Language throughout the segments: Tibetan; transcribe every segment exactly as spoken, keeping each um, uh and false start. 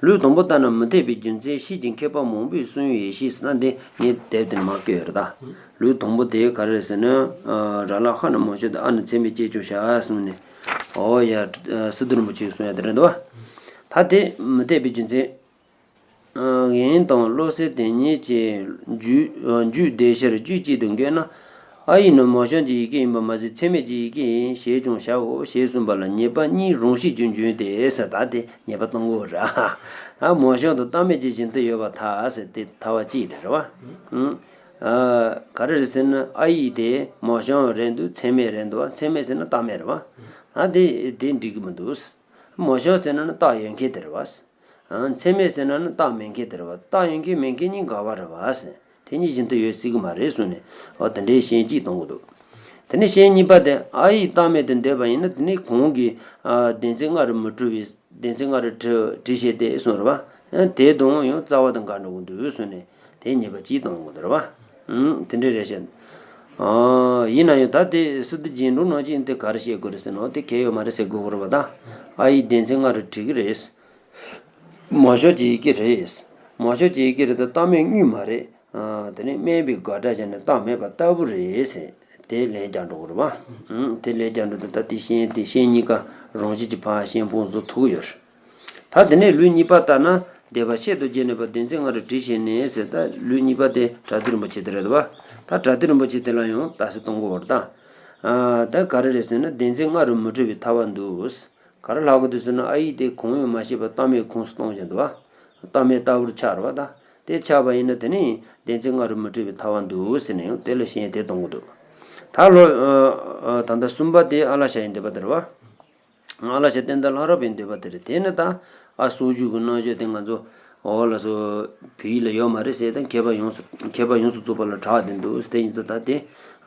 ལུགས་དང་པོ་ལྟར་ན་མི་འཐད་པའི་རྒྱུ་མཚན་ཤེས་ཀྱི་མཁས་པ་མང་པོས་གསུངས་ཡོད་ཞེས་ཟེར་ན། འདི་ངས་དེབ་དེར་མ་བཀོད་ཡོད་རེད་ད། ལུགས་དང་པོ་དེ་ག་རེ་རེད་ཟེར་ན། ར་ལ་ཧ་ནི་མང་ཤོས་དེ་ཨ་ནི་ཚད་མས་དཔྱད་བཅུག་བྱ་གསུངས་ནས། ཨོ་ཡ། སི་ཏུ་རིན་པོ་ཆེས་གསུངས་ཡ་དེ་རེད་འདུག་བ། ད་དེ་མི་འཐད་པའི་རྒྱུ་མཚན། ཨ། གཞན་དང་བློ་གསལ་དེ་ཉིད་ཀྱི་རྒྱུད། ཨ། རྒྱུད་སྡེ་ཕྱིར་རྒྱུད་གཅིག་ཏུ་འགོད་ན། ཨ་ཡིག་ནི་མོ་གཤམ་གྱི་ཡི་གེ་ཡིན་པ་མ་ཟད་ཚད་མས་ཀྱི་ཡི་གེ་ཡིན་ཞེས་ཀྱང་བྱའོ་ཞེས་གསུངས་པ་ལ་ཉེས་པ་གཉིས་རང་བཞིན་གྱིས་འབྱུང་སྟེ་ཟེར། ད་དེ་ཉེས་པ་གཏོང་གི་ཡོད་རེད། ཨ། མོ་གཤམ་དུ་རྟགས་མེད་ཀྱི་བཞིན་དུ་ཡོད་པར་ཐལ་ཟེར། དེ་ཐལ་བ་གཅིག་རེད། རེད་བ། ཨང་། ཨ། ག་རེ་རེད་ཟེར་ན། ཨ་ཡིག་དེ་མོ་གཤམ་རེད་འདུག་ཚད་མས་རེད་འདུག་ཚད་མས་ཟེར་ན་རྟགས་མེད་རེད་བ། ཨ། དེ་དེ་འགྲིག་གི་མི་འདུག་མོ་གཤམ་ཟེར་ན་ནི་རྟགས་ཡོད་མཁན་དེ་རེད་བ། ཨ། ཚད་མས་ཟེར་ན་ནི་རྟགས་མེད་མཁན་དེ་རེད་བ། རྟགས་ཡོད་མཁན་མེད་མཁན་གཉིས་འགལ་བ་རེད་བ། དེ་གཉིས་བཞིན་དུ་ཡོད་སྲིད་ཀྱི་མ་རེད་གསུངས་ནས། འོ་དེ་འདྲའི་ཤན་གཅིག་གཏོང་གི་འདུག་དེ་ནས་ཤན་གཉིས་པ་དེ། ཨ་ཡིག་རྟགས་མེད་དུ་འདོད་པ་ཡིན་ན། དེ་ནི་གོང་གི། ཨ། བདེན་ཚིག་ལྔ་རུ་མི་འཁྲུལ་བའི་བདེན་ཚིག་ལྔ་རུ་འཁྲུལ་འཁྲུལ་བྱེད་དེ་གསུངས་རེད་བ། ཨ། དེ་དང་ཡང་རྩ་བ་དང་འགལ་འགྲོ་གི་འདུག་གསུངས་ནས། དེ་ཉེས་པ་གཅིག་གཏོང་གི་འདུག་རེད་བ། ཨང་། དེ་འདྲ་རེད་ཤག་ཨ། ཡིན་ན་ཡང་ད་དེ་སི་ཏུ་རྒྱན་དྲུག་ནང་བཞིན་དེ་ག་རེ་བཤད་དགོས་རེད་ཟེར་ན། དེ་གལ་ཡོད་མ་རེད་ཟེར་དགོས་ཀྱི་རེད་བ། ད་ཨ་ཡིག་བདེན་ཚིག་ལྔ་རུ་འཁྲུལ་གྱི་རེད། མོ་གཤམ་གྱི་ཡི་གེ་རེད། མོ་གཤམ་གྱི་ཡི་གེ་རེད། ད་རྟགས་མེད་དངོས་མ་རེད། ཨ། དེ་ནས་དམན་པའི་དགག་སྒྲ་བྱས་ནས་རྟགས་མེད་པ་ལྟ་བུ་རེད་ཟེར། དེ་ལན་རྒྱག་འགྲོ་གི་རེད་བ། ཨང་། དེ་ལན་རྒྱག་འགྲོ་དུས་ད་དེ་ཤན་དེ་ཤན་གཉིས་ཀ་རང་བཞིན་གྱིས་ཕར་ཤན་སྤུངས་བཟོ་ཐུབ་ཀྱི་ཡོད་རེད། ད་དེ་ནས་ལུགས་གཉིས་པ་ལྟར་ན། སྡེ་པ་ཤད་དུ་བརྒྱན་ནས་པ་བདེན་ཚིག་ལྔ་རུ་འཁྲུལ་བྱས་ནས་ཟེར། ད་ལུགས་གཉིས་པ་དེ་བྲག་སྡེ་རིན་པོ་ཆེ་དེ་རེད་བ། ད་བྲག་སྡེ་རིན་པོ་ཆེ་དེ་ལ་ཡང་རྟགས་གསལ་གཏོང་གི་ཡོད་རེད་ད། ཨ། ད་ག་རེ་རེད་ཟེར་ན། བདེན་ཚིག་ལྔ་རུ་མི་འཁྲུལ་བའི་ཐལ་བ་འདུག་ག་རེ་ལབ་གི་འདུག་ཟེར་ན། ཨ་ཡིག་དེ་གང་ཡང་མ་བཤད་པར་རྟགས་མེད་ཁོངས་སུ་གཏོང་བཞིན་འདུག་བ། རྟགས་མེད་ལྟ་བུར་ཆགས་རེད་བ། ད་དེ་ཆགས་པ་ཡིན་ན་དེ་ནི་བདེན་ཚིག་ལྔ་རུ་མི་འཁྲུལ་བའི་ཐལ་བ་འདུག་ཟེར་ནས་ཡང་དེ་ལ་ཤན་དེ་གཏོང་གི་འདུག་ད་ལོ། ཨ། ཨ། ད་ལྟ་གསུམ་པ་དེ་ཨ་ལ་ཤ་ཡི་འདོད་པ་དེ་རེད་བ། ཨ་ལ་ཤ་བསྟན་དང་ལྷ་རབ་པའི་འདོད་པ་དེ་རེད། དེ་ནི་ད་ཨ་གསོག་འཇུག་གི་རྣམ་གཞག་དེ་ང་ཚོ། འོ་ལགས་སོ། བོད་ཡིག་ལ་ཡོད་མ་རེད་ཟེར། ད་མཁས་པ་ཡོངས་སུ། མཁས་པ་ཡོངས་སུ་རྫོགས་པ་ལ་གྲགས་བསྡད་འདུག་དེ་ཡིན་ཙང་ད་དེ།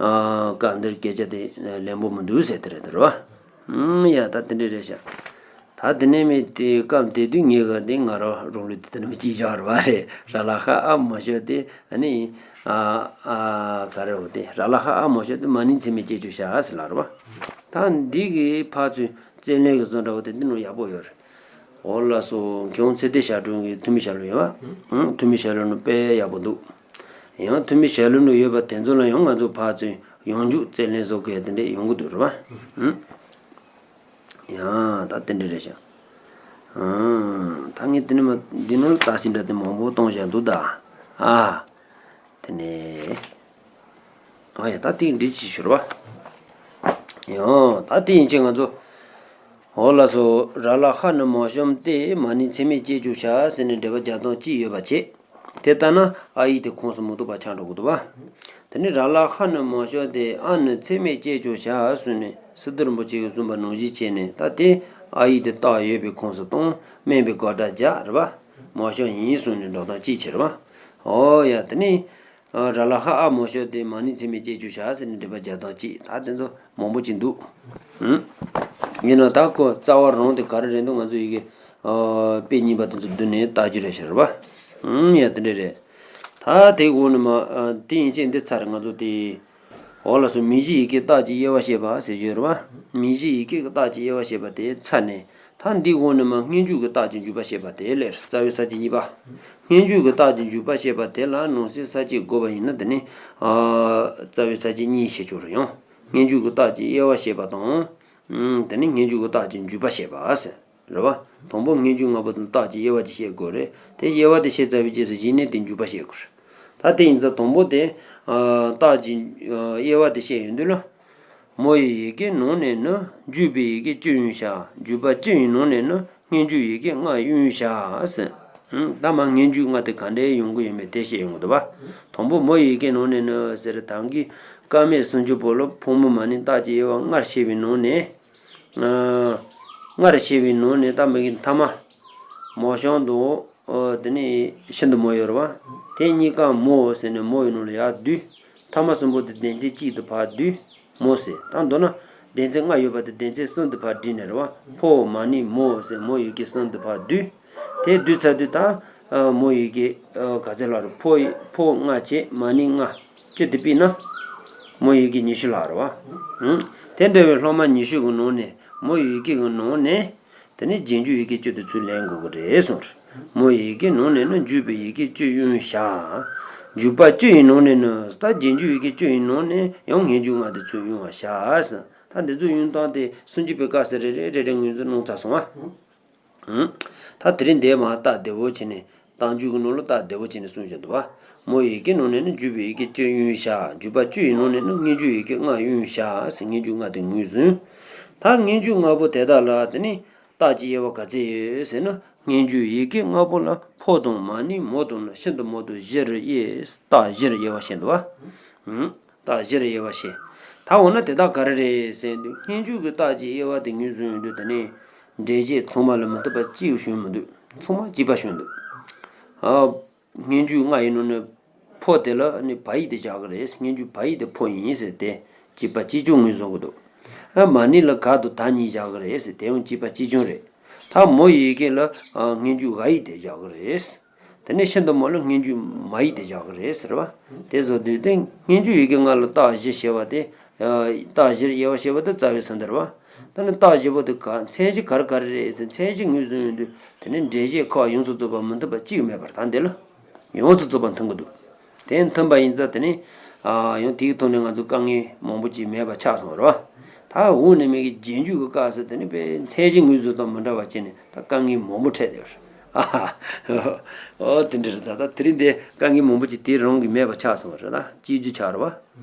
ཨ། སྐབས་འདིར་སྐད་ཆ་དེ་ལན་པོ་མི་འདུག་ཟེར་དེ་རེད། དེ་རེད་བ། ཨང་། ཡ། ད་དེ་འདྲ་རེད་ཤག་ད་དེ་ནས་མི་དེ་སྐབས་དེ་དུས་ངེད་ཀ་དེ་ང་རང་རང་ལུགས་དེ་དེ་ནས་མི་གཅིག་བཞག་རེད་བ། རེད། ར་ལ་ཧ་ཨ་མོ་གཤམ་དེ། ཨ་ནི། ཨ། ཨ། ག་རེ་འོ་དེ། ར་ལ་ཧ་ཨ་མོ་གཤམ་དེ་མ་ནིང་ཚད་མས་དཔྱད་བཅུག་བྱ་ཟེར་ལབ་རེད་བ། ད་འདི་གི་ཕར་ཚུར་བཙལ་ལེན་གྱི་བཟོ་འདྲ་བོ་དེ་འདི་ནང་ཡག་པོ་ཡོད་རེད། འོ་ལགས་སོ། མཁས་དབང་ཚེ་བརྟན་ཞབས་དྲུང་གི་ཐུ་མི་ཞབས་ལུང་ཡོད་བ། ཨང་། ཐུ་མི་ཞབས་ལུང་ནང་དཔེ་ཡག་པོ་འདུག་ཡང་ཐུ་མི་ཞབས་ལུང་ནང་ཡོད་པ་དེ་ཚོ་ལ་ཡང་ང་ཚོ་ཕར་ཚུར་ཡང་འཇུག་བཙལ་ལེན་བཟོ་དགོས་དེ་འདྲ་ཡོང་གི་འདུག་རེད་བ། ཨང་། ཡང་ད་དེ་འདྲ་རེད་ཤག་ཨང་། ད་ངས་དེ་ནས་མ་འདི་ནང་ལ་ལྟ་ཟིན་འདྲ་དེ་མང་པོ་གཏོང་བཞག་འདུག་ད། ཨ། དེ་ནས། ཨ་ཡ། ད་དེ་འདྲ་ཅིག་ཞུ་རོགས། ཡང་ད་དེ་ཡིན་ཕྱིན་ང་ཚོ། འོ་ལགས་སོ། ར་ལ་ཧ་ནི་མོ་གཤམ་སྟེ། མ་ནིང་ཚད་མས་དཔྱད་བཅུག་བྱ་ཟེར་ནས་འགྲེལ་པ་རྒྱག་སྟངས་གཅིག་ཡོད་པ་བྱས། དེ་ལྟར་ན་ཨ་ཡིག་དེ་ཁོངས་སུ་མི་གཏོགས་པ་ཆགས་འགྲོ་གི་འདུག་བ། དེ་ནི་ར་ལ་ཧ་ནི་མོ་གཤམ་སྟེ། ཨ་ནི་ཚད་མས་དཔྱད་བཅུག་བྱ་ཟེར་ནས་སི་ཏུ་རིན་པོ་ཆེ་གིས་གསུངས་པ་ནང་བཞིན་བྱས་ནས། ད་དེ་ཨ་ཡིག་དེ་རྟགས་ཡོད་པའི་ཁོངས་སུ་གཏོང་། དམན་པའི་དགག་སྒྲ་རྒྱག་རེད་བ། མོ་གཤམ་ཡིན་གསུངས་ནས་འགྲོ་སྟངས་གཅིག་བྱས་རེད་བ། འོ་ཡ། དེ་ནི། ཨ། ར་ལ་ཧ་ཨ་མོ་གཤམ་སྟེ། མ་ནིང་ཚད་མས་དཔྱད་བཅུག་བྱ་ཟེར་ནས་འགྲེལ་པ་རྒྱག་སྟངས་གཅིག་ད་དེ་ཚོ་མང་པོ་ཅིག་འདུག་ཨང་། ཡིན་ནའང་ད་ཁོ་རྩ་བ་རང་དེ་ག་རེ་རེད་འདུག་ང་ཚོ་ཡི་གེ། ཨ། དཔེ་རྙིང་པ་དེ་ཚོ་བསྡུས་ནས་བལྟ་རྒྱུ་རེད་ཤག་རེད་བ། ཨང་། ཡ། དེ་འདྲ་རེད། ད་དེ་འོག་ནས་མར། ཨ། དེ་ཡིན་ཕྱིན་འདི་ཚར་ང་ཚོ་དེ། འོ་ལགས་སོ། མིང་གཞི་ཡི་གེ་རྟགས་ཀྱི་དབྱེ་བ་བཤད་པ་ཟེར་རྒྱུ་རེད་བ། མིང་གཞི་ཡི་གེ་གི་རྟགས་ཀྱི་དབྱེ་བ་བཤད་པ་དེ་ཚར་ནས། ད་འདིའི་འོག་ནས་མར་སྔོན་འཇུག་གི་རྟགས་ཀྱི་འཇུག་པ་བཤད་པ་དེ་ལས། རྩ་བའི་ས་བཅད་གཉིས་པ། སྔོན་འཇུག་གི་རྟགས་ཀྱི་འཇུག་པ་བཤད་པ་དེ་ལ་ནང་གསེས་ས་བཅད་བགོས་པ་ཡིན་ན། དེ་ནི། ཨ། རྩ་བའི་ས་བཅད་གཉིས་བཤད་ཆོག་རེད་ཡང་། སྔོན་འཇུག་གི་རྟགས་ཀྱི་དབྱེ་བ་བཤད་པ་དང་། ཨང་། དེ་ནི་སྔོན་འཇུག་གི་རྟགས་ཀྱི་འཇུག་པ་བཤད་པ་ཟེར། རེད་བ། དང་པོ་སྔོན་འཇུག་ལྔ་པོ་དང་རྟགས་ཀྱི་དབྱེ་བ་དེ་བཤད་དགོས་རེད། དེ་དབྱེ་བ་དེ་བཤད་ཚར་བའི་རྗེས་སུ་གཞི་ནས་དེ་འཇུག་པ་བཤད་དགོས་རེད། ད་དེ་ཡིན་ཙང་དང་པོ་དེ། ཨ། རྟགས་ཀྱི། ཨ། དབྱེ་བ་དེ་བཤད་ཡོང་དུས་ལ། མོ་ཡི་ཡི་གེ་ནང་ནས་ནི་འཇུག་པའི་ཡི་གེ་བཅུ་ཡོད་བྱ། འཇུག་པ་བཅུ་ཡི་ནང་ནས་ནི་སྔོན་འཇུག་ཡི་གེ་ལྔ་ཡོད་བྱ་ཟེར། ཨང་། ད་མར་སྔོན་འཇུག་ལྔ་དེ་ག་འདྲས་ཡོང་གི་ཡོད་མེད་དེ་བཤད་ཡོང་གི་འདུག་བ། དང་པོ་མོ་ཡི་ཡི་གེ་ནང་ནས་ནི་ཟེར། ད་གིན་ཀ་མད་སུམ་ཅུ་པོ་ལ་ཕོ་མོ་མ་ནིང་རྟགས་ཀྱི་དབྱེ་བ་ལྔར་ཕྱེ་བའི་ནང་ནས། ཨ། ལྔར་ཕྱེ་བའི་ནང་ནས་ད་མིང་གི་མཐའ་མ། མོ་གཤམ་དང་། ཨོ། དེ་ནས་ཤིན་ཏུ་མོ་ཡོད་རེད་བ། དེ་གཉིས་ཀ་མོ་ཟེར་ནས་མོ་ཡི་ནང་ལ་ཡར་བསྡུས། མཐའ་མ་གསུམ་པོ་དེ་བདེན་ཚིག་གཅིག་ཏུ་ཕར་བསྡུས། མོ་ཟེར། ད་མདོར་ན་བདེན་ཚིག་ལྔ་ཡོད་པ་དེ་བདེན་ཚིག་གསུམ་དུ་ཕར་བསྒྲིལ་ནས་རེད་བ། ཕོ་མ་ནིང་མོ་ཟེར་མོ་ཡི་གེ་གསུམ་དུ་ཕར་བསྡུས། དེ་བསྡུས་ཚར་དུས་ད། ཨ། མོ་ཡི་གེ། ཨ། ག་ཚད་ལ་རེད། ཕོ་ཡི། ཕོ་ལྔ་བྱས་མ་ནིང་ལྔ། བཅུ་དེ་ཕུད་ན། མོ་ཡི་གེ་ཉི་ཤུ་ལྷག་རེད་བ། ཨང་། དེ་འདྲ་བའི་སློབ་མ་ཉི་ཤུ་གི་ནང་ནས། མོ་ཡི་གེ་གི་ནང་ནས། དེ་ནས་རྗེས་འཇུག་ཡི་གེ་བཅུ་དེ་ཚུར་ལེན་དགོས་ཀྱི་རེད་གསུངས། མོ་ཡི་གེ་ནང་ནས་ནི་བརྗོད་པའི་ཡི་གེ་བཅུ་དབྱུང་བྱ། འཇུག་པ་བཅུ་ཡི་ནང་ནས་ནི་ད་རྗེས་འཇུག་ཡི་གེ་བཅུ་ཡི་ནང་ནས་ཡང་སྔོན་འཇུག་ལྔ་དེ་ཚུར་དབྱུང་བར་བྱ་ཟེར། ད་འདི་ཚོ་དབྱུང་སྟངས་དེ་སུམ་ཅུ་པའི་སྐབས་སུ་རེ་རེ་རེ་རེ་ངོས་འཛིན་གནང་ཚར་སོང་ཨ། ད་དེ་རིང་འདིར་མར་ལྟ་བདེ་བོ་བྱས་ནས་རྟགས་འཇུག་གི་ནང་ལ་ལྟ་བདེ་བོ་བྱས་ནས་གསུངས་བཞག་འདུག་བ། མོ་ཡི་གེ་ནང་ནས་ནི་བརྗོད་པའི་ཡི་གེ་བཅུ་དབྱུང་བྱ། འཇུག་པ་བཅུ་ཡི་ནང་ནས་ནི་སྔོན་འཇུག་ཡི་གེ་ལྔ་དབྱུང་བྱ་ཟེར། སྔོན་འཇུག་ལྔ་དེ་ངོས་ཟིན། ད་སྔོན་འཇུག་ལྔ་པོ་དེ་དག་ལ་དེ་ནི་རྟགས་ཀྱི་དབྱེ་བ་ག་ཚད་ཡོད་ཟེར་ན། སྔོན་འཇུག་ཡི་གེ་ལྔ་པོ་ལ་ཕོ་དང་མ་ནིང་མོ་དང་ནི་ཤིན་ཏུ་མོ་དང་བཞིར་དབྱེ། རྟགས་བཞིར་དབྱེ་བ་བྱས་འདུག་བ། ཨུམ། རྟགས་བཞིར་དབྱེ་བ་བྱས། ད་འོ་ན་དེ་དག་ག་རེ་རེད་ཟེར་དུས་སྔོན་འཇུག་གི་རྟགས་ཀྱི་དབྱེ་བ་དེ་ངོས་བཟུང་ཡོང་དུས་དེ་ནས་འགྲེལ་བྱེད་ཚང་མ་ལ་མི་མཐུན་པ་གཅིག་བྱུང་མི་འདུག་ཚང་མ་གཅིག་པ་བྱུང་འདུག་ཨ། སྔོན་འཇུག་ལྔ་ཡི་ནང་ནས་ཕོ་དེ་ལ་ནི་བ་ཡིག་དེ་བཞག་གི་རེད། སྔོན་འཇུག་བ་ཡིག་དེ་ཕོ་ཡིན་ཟེར་ཏེ་གཅིག་པ་གཅིག་རྐྱང་ངོས་བཟུང་གི་འདུག་ཨ། མ་ནིང་ལ་ག་དང་ད་གཉིས་བཞག་གི་རེད་ཟེར་དེ་ཡང་གཅིག་པ་གཅིག་རྐྱང་རེད། ད་མོ་ཡི་གེ་ལ་ཨ་སྔོན་འཇུག་འ་ཡིག་དེ་བཞག་གི་རེད། དེ་ནས་ཤིན་ཏུ་མོ་ལ་སྔོན་འཇུག་མ་ཡིག་དེ་བཞག་གི་རེད་ཟེར་བ། དེ་བཟོ་དུས་དེ་སྔོན་འཇུག་ཡི་གེ་ལྔ་ལ་རྟགས་བཞི་བྱས་པ་དེ། རྟགས་བཞིར་དབྱེ་བ་བྱས་པ་དེ་རྩ་བའི་ས་འདིར་བ། ད་ནི་རྟགས་བཞི་པོ་དེ་ག་མཚན་གཞི་ག་རེ་ག་རེ་རེད་ཟེར་མཚན་གཞི་ངོས་བཟུང་ཡོང་དུས་དེ་ནི་འགྲེལ་བྱེད་ཁག་ཡོངས་སུ་རྫོགས་པ་མི་མཐུན་པ་གཅིག་མེད་པར་ད་འདི་ལ་ཡོངས་སུ་རྫོགས་པ་མཐུན་གྱི་འདུག་དེ་མཐུན་པ་ཡིན་ཙང་དེ་ནི་ཡང་དེའི་ཐོག་ནས་ང་ཚོ་དཀའ་ངལ་མང་པོ་ཅིག་མེད་པ་ཆགས་སོང་བ་རེད་བ། ད་འོག་ནས་མི་གི་རྗེས་འཇུག་གི་སྐབས་སུ་དེ་ནི་དཔེ་མཚན་གཞི་ངོས་བཟུང་དང་མི་འདྲ་བ་བྱས་ནས་ད་དཀའ་ངལ་མང་པོ་འཕྲད་བསྡད་པ་རེད། ཨ་ཧ། ཨོ་དེ་འདྲ་རེད། ད་ད་དེ་རིང་འདི་དཀའ་ངལ་མང་པོ་ཅིག་དེ་རང་གི་མེད་པ་ཆགས་སོང་བ་རེད། ད་སྐྱིད་རྒྱུ་ཆགས་རེད་བ།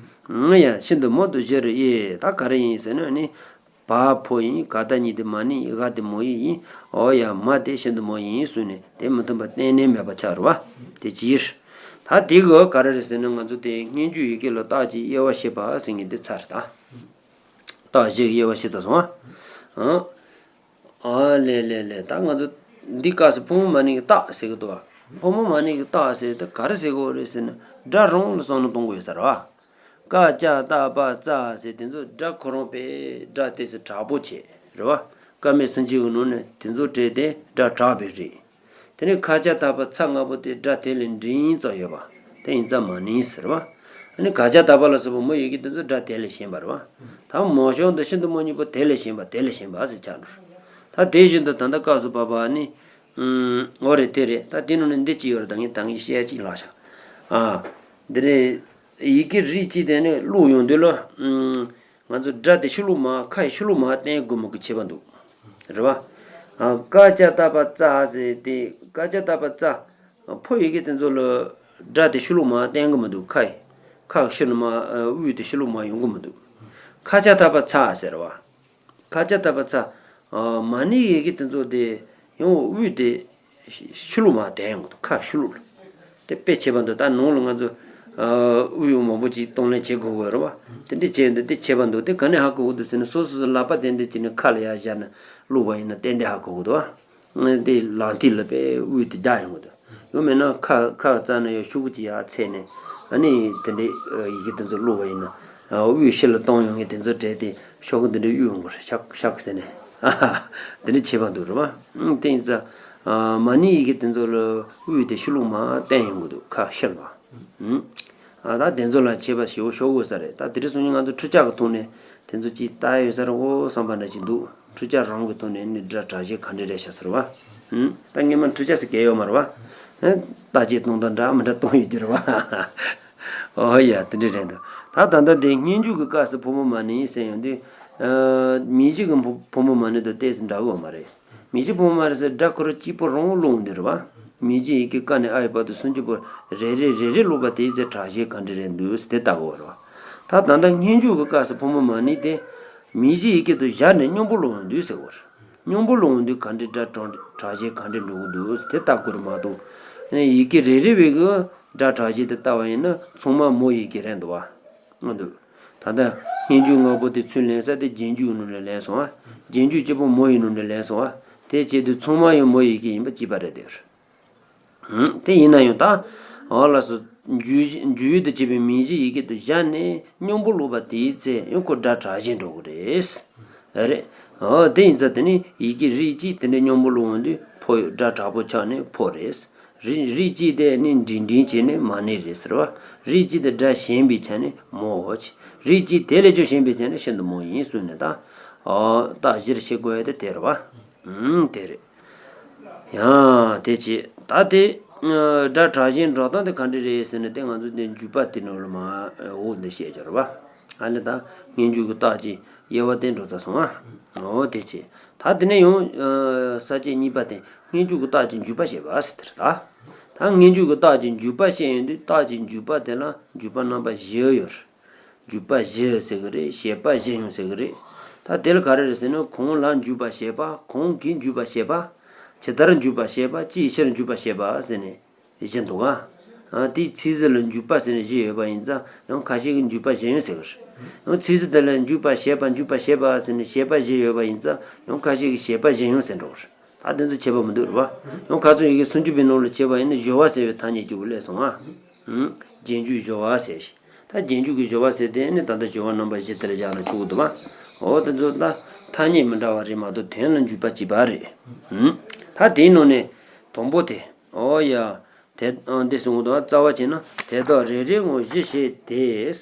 ང་ཡང་ཤིན་ཏུ་མོ་དང་བཞིར་དབྱེ། ད་ག་རེ་ཡིན་ཟེར་ན་ནི། བ་ཕོ་ཡིན། ག་ད་གཉིས་དེ་མ་ནིང་ཡིན། འ་དེ་མོ་ཡིག་ཡིན། འོ་ཡ་མ་དེ་ཤིན་ཏུ་མོ་ཡིན་གསུངས་ནས་དེ་མི་མཐུན་པ་གཏན་ནས་མེད་པ་ཆགས་རེད་བ། དེ་ཅི་རེད། ད་དེ་གི་ག་རེ་རེད་ཟེར་ན་ང་ཚོ་དེ་སྔོན་འཇུག་ཡི་གེ་ལ་རྟགས་ཀྱི་དབྱེ་བ་ཕྱེ་བ་ཟེར་མཁན་དེ་ཚར་རེད་ད། རྟགས་བཞི་གི་དབྱེ་བ་ཕྱེ་ཚར་སོང་ཨ། ཨང་། ཨ་ལེ་ལེ་ལེ། ད་ང་ཚོ་འདི་སྐབས་སུ་ཕོ་མོ་མ་ནིང་གི་རྟགས་ཟེར་གི་འདུག་བ། ཕོ་མོ་མ་ནིང་གི་རྟགས་ཟེར་དེ་ག་རེ་ཟེར་གི་ཡོད་རེད་ཟེར་ན་སྒྲ་རང་ལ་བསམ་བློ་གཏོང་དགོས་ཡོད་ས་རེད་བ། ཀ་ཅ་ཏ་པ་ཙ་ཟེར་དེ་ཚོ་སྒྲ་ཁོ་རང་པས་སྒྲ་དེ་ཚོ་དྲག་པོ་བྱས་རེད་བ། ཀ་མད་སུམ་ཅུ་གི་ནང་ནས་དེ་ཚོ་བྲལ་ཏེ་སྒྲ་དྲག་པའི་རིགས། དེ་ནས་ཁ་ཅ་ཏ་པ་ཚ་ལྔ་པོ་དེ་སྒྲ་དལ་ལེ་འབྲིང་ཙམ་ཡོད་པ། དེ་ཡིན་ཙམ་མ་ནིང་ཟེར་བ། ཨ་ནི་ག་ཅ་ཏ་པ་ལ་སོགས་པ་མོ་ཡི་གེ་དེ་ཚོ་སྒྲ་དལ་ལེ་ཞན་པ་རེད་བ། ད་མོ་ཤོ་འདི་ཤིན་ཏུ་མོ་གཉིས་པོ་དལ་ལེ་ཞན་པ་དལ་ལེ་ཞན་པ་ཟེར་ཆགས་འགྲོ། ད་དེ་བཞིན་དུ་ད་ལྟ་སྐབས་སུ་བབ་པ་ནི། ཨུམ། འོ་རེད་དེ་རེད། ད་དེ་ནང་ནས་འདི་ཅི་ཡོད་རེད། ད་ངས་ད་ངས་བཤད་ཅིག་ལབ་ཤག་ཨ། འདི་རེད། ཡི་གེ་རིགས་གཅིག་དེ་ནས་ཀློག་ཡོང་དུས་ལ། ཨུམ། ང་ཚོ་སྒྲ་དེ་ཕྱི་ལོགས་མ་ཁ་ཡི་ཕྱི་ལོགས་མ་བསྟན་དགོས་མི་གི་ཁྱད་པར་འདུག་རེད་བ། ཨ། ཀ་ཅ་ཏ་པ་ཙ་ཟེར་ཏེ་ཀ་ཅ་ཏ་པ་ཙ། ཕོ་ཡི་གེ་དེ་ཚོ་ལ་སྒྲ་དེ་ཕྱི་ལོགས་མ་བསྟན་གི་མི་འདུག་ཁ་ཡི། ཁ་ཕྱི་ལོགས་མ་དབུས་དེ་ཕྱི་ལོགས་མ་ཡོང་གི་མི་འདུག་ཁ་ཅ་ཏ་པ་ཚ་ཟེར་བ། ཁ་ཅ་ཏ་པ་ཚ། མ་ནིང་ཡི་གེ་དེ་ཚོ་དེ་ཡང་དབུས་དེ་ཕྱི་ལོགས་མ་བསྟན་ཡོང་གི་འདུག་ཁ་ཕྱི་ལོགས་ལ། དེ་དཔེ་ཁྱད་པར་འདུག་ད་ནང་ལ་ང་ཚོ་དབུས་མང་པོ་ཅིག་གཏོང་ལེན་བྱེད་དགོས་དགོས་རེད་བ། དེ་འདྲ་བྱས་འདུག་དེ་ཁྱད་པར་འདུག་དེ་ག་ནས་ཧ་གོ་གི་འདུག་ཟེར་ན་སོ་སོ་སོ་ལག་པ་དེ་འདྲ་བྱས་ནས་ཁ་ལ་ཡར་བཞག་ནས་ཀློག་པ་ཡིན་ན་ཏན་ཏན་ཧ་གོ་གི་འདུག་བ། དེ་ལག་མཐིལ་ལ་དཔེ་དབུས་དེ་རྒྱག་ཡོང་གི་འདུག་ཡང་མིན་ན་ཁ་ཁ་རྩ་ནས་ཡང་ཤོག་གུ་ཅིག་ཡར་འཚལ་ནས་ཨ་ནི་དེ་འདྲའི་ཡི་གེ་དེ་ཚོ་ཀློག་པ་ཡིན་ན་དབུས་ཕྱི་ལ་གཏོང་ཡོང་མཁན་དེ་ཚོ་བྲལ་ཏེ་ཤོག་གུ་འདི་འདྲའི་གཡུག་ཡོང་གི་རེད། ཤག་ཤག་ཟེར་ནས་དེ་འདྲའི་ཁྱད་པར་འདུག་རེད་བ། དེ་ཡིན་ཙང་མ་ནིང་ཡི་གེ་དེ་ཚོ་ལ་དབུས་དེ་ཕྱི་ལོགས་མར་བསྟན་ཡོང་གི་འདུག་ཁ་ཕྱིར་བ། ཨ་ད་དེ་ཚོ་ལ་ཁྱད་པར་ཞེ་པོ་ཤོར་དགོས་ས་རེད། ད་དེ་རིང་སང་ཉིན་ང་ཚོ་འཕྲུལ་ཆས་ཀྱི་ཐོག་ནས་དེ་ཚོ་ཅིག་ལྟ་ཡོད་ས་རེད་འོ་བསམ་པ་འདྲ་ཅིག་འདུག་འཕྲུལ་ཆས་རང་གི་ཐོག་ནས་ནི་སྒྲ་གྲགས་ཆེ་ག་འདྲ་རེད་ཤག་ཟེར་བ། ཨུམ། ད་སྔོན་མ་འཕྲུལ་ཆས་ཟེར་གྱི་ཡོད་མ་རེད་བ། ཨ། བརྟག་དཔྱད་གཏོང་སྟངས་འདྲ་མི་འདྲ་གཏོང་ཡོད་ཀྱི་རེད་བ། ཨོ་ཡ་དེ་འདྲ་རེད་འདུག་ད་ད་ལྟ་དེ་སྔོན་འཇུག་གི་སྐབས་སུ་ཕོ་མོ་མ་ནིང་ཟེར་ཡོང་དུས། ཨ། མིང་གཞི་གི་ཕོ་ཕོ་མོ་མ་ནིང་དང་ཏོག་ཙམ་འདྲ་གི་ཡོད་མ་རེད། མིང་གཞི་ཕོ་མོ་མ་ནིང་ཟེར་སྒྲ་ཁོ་རང་གཅིག་པོ་རང་ཀློག་འོང་དུས་རེད་བ། མིང་གཞི་ཡི་གེ་ཀ་ནས་ཨ་ཡི་བར་དུ་སུམ་ཅུ་པོ་རེ་རེ་རེ་རེ་ཀློག་པ་དེའི་ཚེ་གྲགས་ཆེ་ག་འདྲ་རེད་འདུག་ཟེར་དེ་ལྟ་གི་ཡོད་རེད་བ། ད་ད་ལྟ་སྔོན་འཇུག་གི་སྐབས་སུ་ཕོ་མོ་མ་ནིང་དེ། མིང་གཞི་ཡི་གེ་དང་སྦྱར་ནས་སྙོམས་པོ་ཀློག་འོང་དུས་ཟེར་གི་ཡོད་རེད། སྙོམས་པོ་ཀློག་འོང་དུས་ག་འདྲའི་སྒྲ་གྲགས་གྲགས་ཆེ་ག་འདྲ་འགྲོ་གི་འདུག་དེ་ལྟ་དགོས་རེད་མ་གཏོགས། ཡི་གེ་རེ་རེ་བའི་གི་སྒྲ་གྲགས་ཆེ་དེ་ལྟ་བ་ཡིན་ན་ཚང་མ་མོ་ཡི་གེ་རེད་འདུག་བ། འོ་འདུག་ད་ལྟ་སྔོན་འཇུག་ལྔ་པོ་དེ་ཚུར་ལེན་ས་དེ་རྗེས་འཇུག་ནང་ནས་ལེན་སོང་ཨ། རྗེས་འཇུག་གཅིག་པོ་མོ་ཡི་ནང་ནས་ལེན་སོང་ཨ། དེ་བྱེད་དུས་ཚང་མ་ཡང་མོ་ཡི་གེ་ཡིན་པ་གཅིག་པ་རེད་དེ། དེ་ཡིན་ན་ཡང་ད། འོ་ལགས་སོ། འཇུག་འཇུག་ཡུལ་དུ་བྱེད་པའི་མིང་གཞི་ཡི་གེ་དང་སྦྱར་ནས་སྙོམས་པོ་ཀློག་པ་དེའི་ཚེ་ཡང་ཁོ་སྒྲ་གྲགས་ཆེ་འགྲོ་གི་རེད། རེད། འོ་དེ་ཡིན་ཙང་དེ་ནི་ཡི་གེ་རིགས་གཅིག་དེ་འདྲའི་སྙོམས་པོ་ཀློག་འོང་དུས་ཕོ་ཡི་སྒྲ་དྲག་པོ་ཆགས་ནས་ཕོ་རེད། རིགས་རིགས་གཅིག་དེ་ནི་འབྲིང་འབྲིང་བྱས་ནས་མ་ནིང་རེད་ཟེར་བ། རིགས་གཅིག་དེ་སྒྲ་ཞན་པའི་ཆ་ནས་མོ་འོ་ཆེ། རིགས་གཅིག་དེ་ལས་ཀྱང་ཞན་པའི་ཆ་ནས་ཤིན་ཏུ་མོ་ཡིན་གསུངས་ནས་ད། འོ་རྟགས་བཞིར་ཕྱེ་དགོས་ཡ་དེ་དེ་རེད་བ། ཨུམ། དེ་རེད། ཡང་དེ་བྱས་ད་དེ། སྒྲ་དྲག་ཞན་སྒྲོག་སྟངས་དེ་ག་འདྲ་རེད་ཟེར་ན། དེ་ང་ཚོ་དེ་འཇུག་པ་དེ་ནང་ལ་མ་འོག་འདི་བཤད་ཀྱི་རེད་པ། ཨ་ནི་ད་སྔོན་འཇུག་གི་རྟགས་ཀྱི་དབྱེ་བ་དེ་འགྲོ་ཚར་སོང་ཨ། འོ་དེ་བྱས་ད་དེ་ནས་ཡང་ས་བཅད་གཉིས་པ་དེ་སྔོན་འཇུག་གི་རྟགས་ཀྱི་འཇུག་པ་བཤད་པ་ཟེར་དེ་རེད་ད། ད་སྔོན་འཇུག་གི་རྟགས་ཀྱི་འཇུག་པ་བཤད་ཡོང་དུས། རྟགས་ཀྱི་འཇུག་པ་དེ་ལ་འཇུག་པ་རྣམ་པ་བཞི་ཡོད་རེད། འཇུག་པ་བཞི་ཟེར་གི་རེད། བྱེད་པ་བཞི་ཡང་ཟེར་གི་རེད། ད་དེ་ལ་ག་རེ་རེད་ཟེར་ན། གང་ལ་འཇུག་པ་བྱེད་པ། གང་གིས་འཇུག་པ་བྱེད་པ། ཇི་ལྟར་འཇུག་པ་བྱེད་པ། ཅིའི་ཕྱིར་འཇུག་པ་བྱེད་པ་ཟེར་ནས་བཞི་འདུག་ག་ཨ། དེའི་ཚིག་ཟིན་ལ་འཇུག་པ་ཟེར་ནས་བཞི་ཡོད་པ་ཡིན་ཙང་། ཡང་ཁ་ཤས་ཀྱིས་འཇུག་པ་བཞི་ཡང་ཟེར་གི་རེད། ཡང་ཚིག་ཟིན་དེ་ལ་འཇུག་པ་བྱེད་པ། འཇུག་པ་བྱེད་པ་ཟེར་ནས་བྱེད་པ་བཞི་ཡོད་པ་ཡིན་ཙང་། ཡང་ཁ་ཤས་ཀྱིས་བྱེད་པ་བཞི་ཡང་ཟེར་འགྲོ་གི་རེད། ད་དེ་ཚོ་ཁྱད་པར་མི་འདུག་རེད་པ། ཡང་ཁ་ཚོན་ཡི་གེ་སུམ་ཅུ་པའི་ནང་ལ་བྱས་པ་ཡིན་ན། སྦྱོར་བ་ཟེར་བའི་ཐ་སྙད་གཅིག་པུ་སླེབས་སོང་ཨ། ཨུམ། རྗེས་འཇུག་སྦྱོར་བ་ཟེར་ཞིང་། ད་རྗེས་འཇུག་གི་སྦྱོར་བ་ཟེར་དེ་ནི་ད་ལྟ་སྦྱོར་བ་རྣམ་པ་བཞི་དེ་ལ་བཞག་ན་ཆོག་གི་འདུག་པ། འོ་དེ་ཚོ་ད་ཐ་སྙད་མི་འདྲ་བ་རེད་མ་གཏོགས་དོན་ལ་འཇུག་པ་གཅིག་པ་རེད། ཨུམ། ད་དེའི་ནང་ནས་དང་པོ་དེ། འོ་ཡ། དེ་འདི་གསུངས་འདུག་རྩ་བ་བྱས་ན། དེ་དག་རེ་རེ་ངོ་བཞི་བྱས་ཏེ།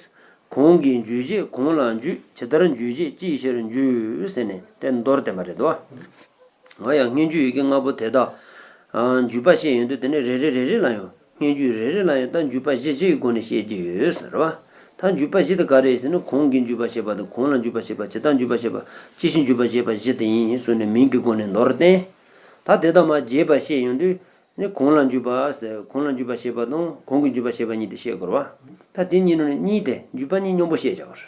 གང་གིས་འཇུག་བྱེད། གང་ལ་འཇུག་ཇི་ལྟར་འཇུག་བྱེད། ཅིའི་ཕྱིར་འཇུག་ཟེར་ནས་དེ་མདོར་བསྟན་པ་རེད་དོ། འོ་ཡ། སྔོན་འཇུག་ཡི་གེ་ལྔ་པོ་དེ་དག་ཨ། འཇུག་པ་བཤད་ཡོང་དུས་དེ་ནས་རེ་རེ་རེ་རེ་ལ་ཡང་། སྔོན་འཇུག་རེ་རེ་ལ་ཡང་ད་འཇུག་པ་བཞི་བཞི་ཡི་སྒོ་ནས་བཤད་ཀྱི་ཡོད་ཟེར་བ། ད་འཇུག་པ་བཞི་དེ་ག་རེ་ཟེར་ན། གང་གིས་འཇུག་པ་བྱེད་པ་དང་། གང་ལ་འཇུག་པ་བྱེད་པ། ཇི་ལྟར་འཇུག་པ་བྱེད་པ། ཅི་ཕྱིར་འཇུག་པ་བྱེད་པ་བཞི་དེ་ཡིན་གསུངས་ནས་མིང་གི་སྒོ་ནས་མདོར་བསྟན། ད་དེ་དག་མར་རྒྱས་པ་བཤད་ཡོང་དུས། ནི་གང་ལ་འཇུག་པ་ཟེར། གང་ལ་འཇུག་པ་བྱེད་པ་དང་གང་གིས་འཇུག་པ་བྱེད་པ་གཉིས་དེ་བཤད་དགོས་རེད་པ། ད་དེ་གཉིས་ནང་ནས་གཉིས་དེ། འཇུག་པ་གཉིས་མཉམ་པོ་བཤད་བྱ་བར།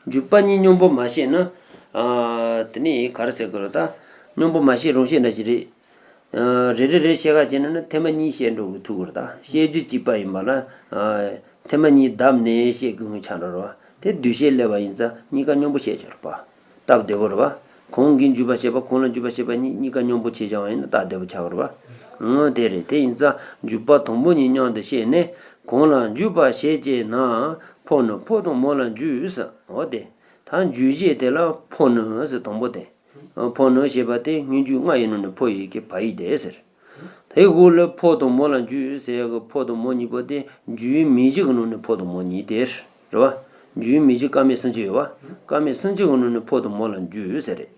འཇུག་པ་གཉིས་མཉམ་པོ་མ་བཤད་ན། ཨ། དེ་ནི་ག་རེ་ཟེར་དགོས་རེད་ད། མཉམ་པོ་མ་བཤད་རང་བཤད་འདྲ་ཞིག་རེད། ཨ། རེ་རེ་རེ་བཤད་ག་བྱས་ན་ནི་ཐེངས་མ་གཉིས་བཤད་འགྲོ་གི་ཐུག་གི་རེད་ད། བཤད་རྒྱུ་གཅིག་པ་ཡིན་པ་ལ། ཨ། ཐེངས་མ་གཉིས་བརྡབས་ནས་བཤད་དགོས་ངེས་ཆགས་འགྲོ་རེད་པ། དེ་བསྡུས་བཤད་སླེབས་པ་ཡིན་ཙང་གཉིས་ཀ་མཉམ་པོ་བཤད་བྱ་རེད་པ། སྟབས་བདེ་པོ་རེད་པ། གང་གིས་འཇུག་པ་བྱེད་པ། གང་ལ་འཇུག་པ་བྱེད་པ་གཉིས། གཉིས་ཀ་མཉམ་པོ་བྱས་བྱ་བ་ཡིན་ན་སྟབས་བདེ་པོ་ཆགས་པ་རེད་པ། འོ་དེ་རེད། དེ་ཡིན་ཙང་འཇུག་པ་དང་པོ་གཉིས་མཉམ་དུ་བཤད་ནས། གང་ལ་འཇུག་པ་བྱེད་ཅེ་ན། ཕོ་ནི་ཕོ་དང་མོ་ལ་འཇུག་ཟེར། འོ་དེ། ད་འཇུག་བྱེད་དེ་ལ་ཕོ་ནི་ཟེར་དང་པོ་དེ། ཕོ་ནི་ཞེས་པ་དེ་སྔོན་འཇུག་ལྔ་ཡི་ནང་ནས་ཕོ་ཡི་གེ་བ་ཡིག་དེ་ཟེར། དེའི་འོག་ལ་ཕོ་དང་མོ་ལ་འཇུག་ཟེར་ཡག་གི་ཕོ་དང་མོ་གཉིས་པོ་དེ། འཇུག་ཡུལ་མིང་གཞི་གི་ནང་ནས་ཕོ་དང་མོ་གཉིས་དེ་རེད་པ། འཇུག་ཡུལ་མིང་གཞི་ཀ་མད་སུན་ཅི་ཡོད་པ། ཀ་མད་སུན་ཅི་གི་ནང་ནས་ཕོ་དང་མོ་ལ་འཇུག་ཟེར་རེད།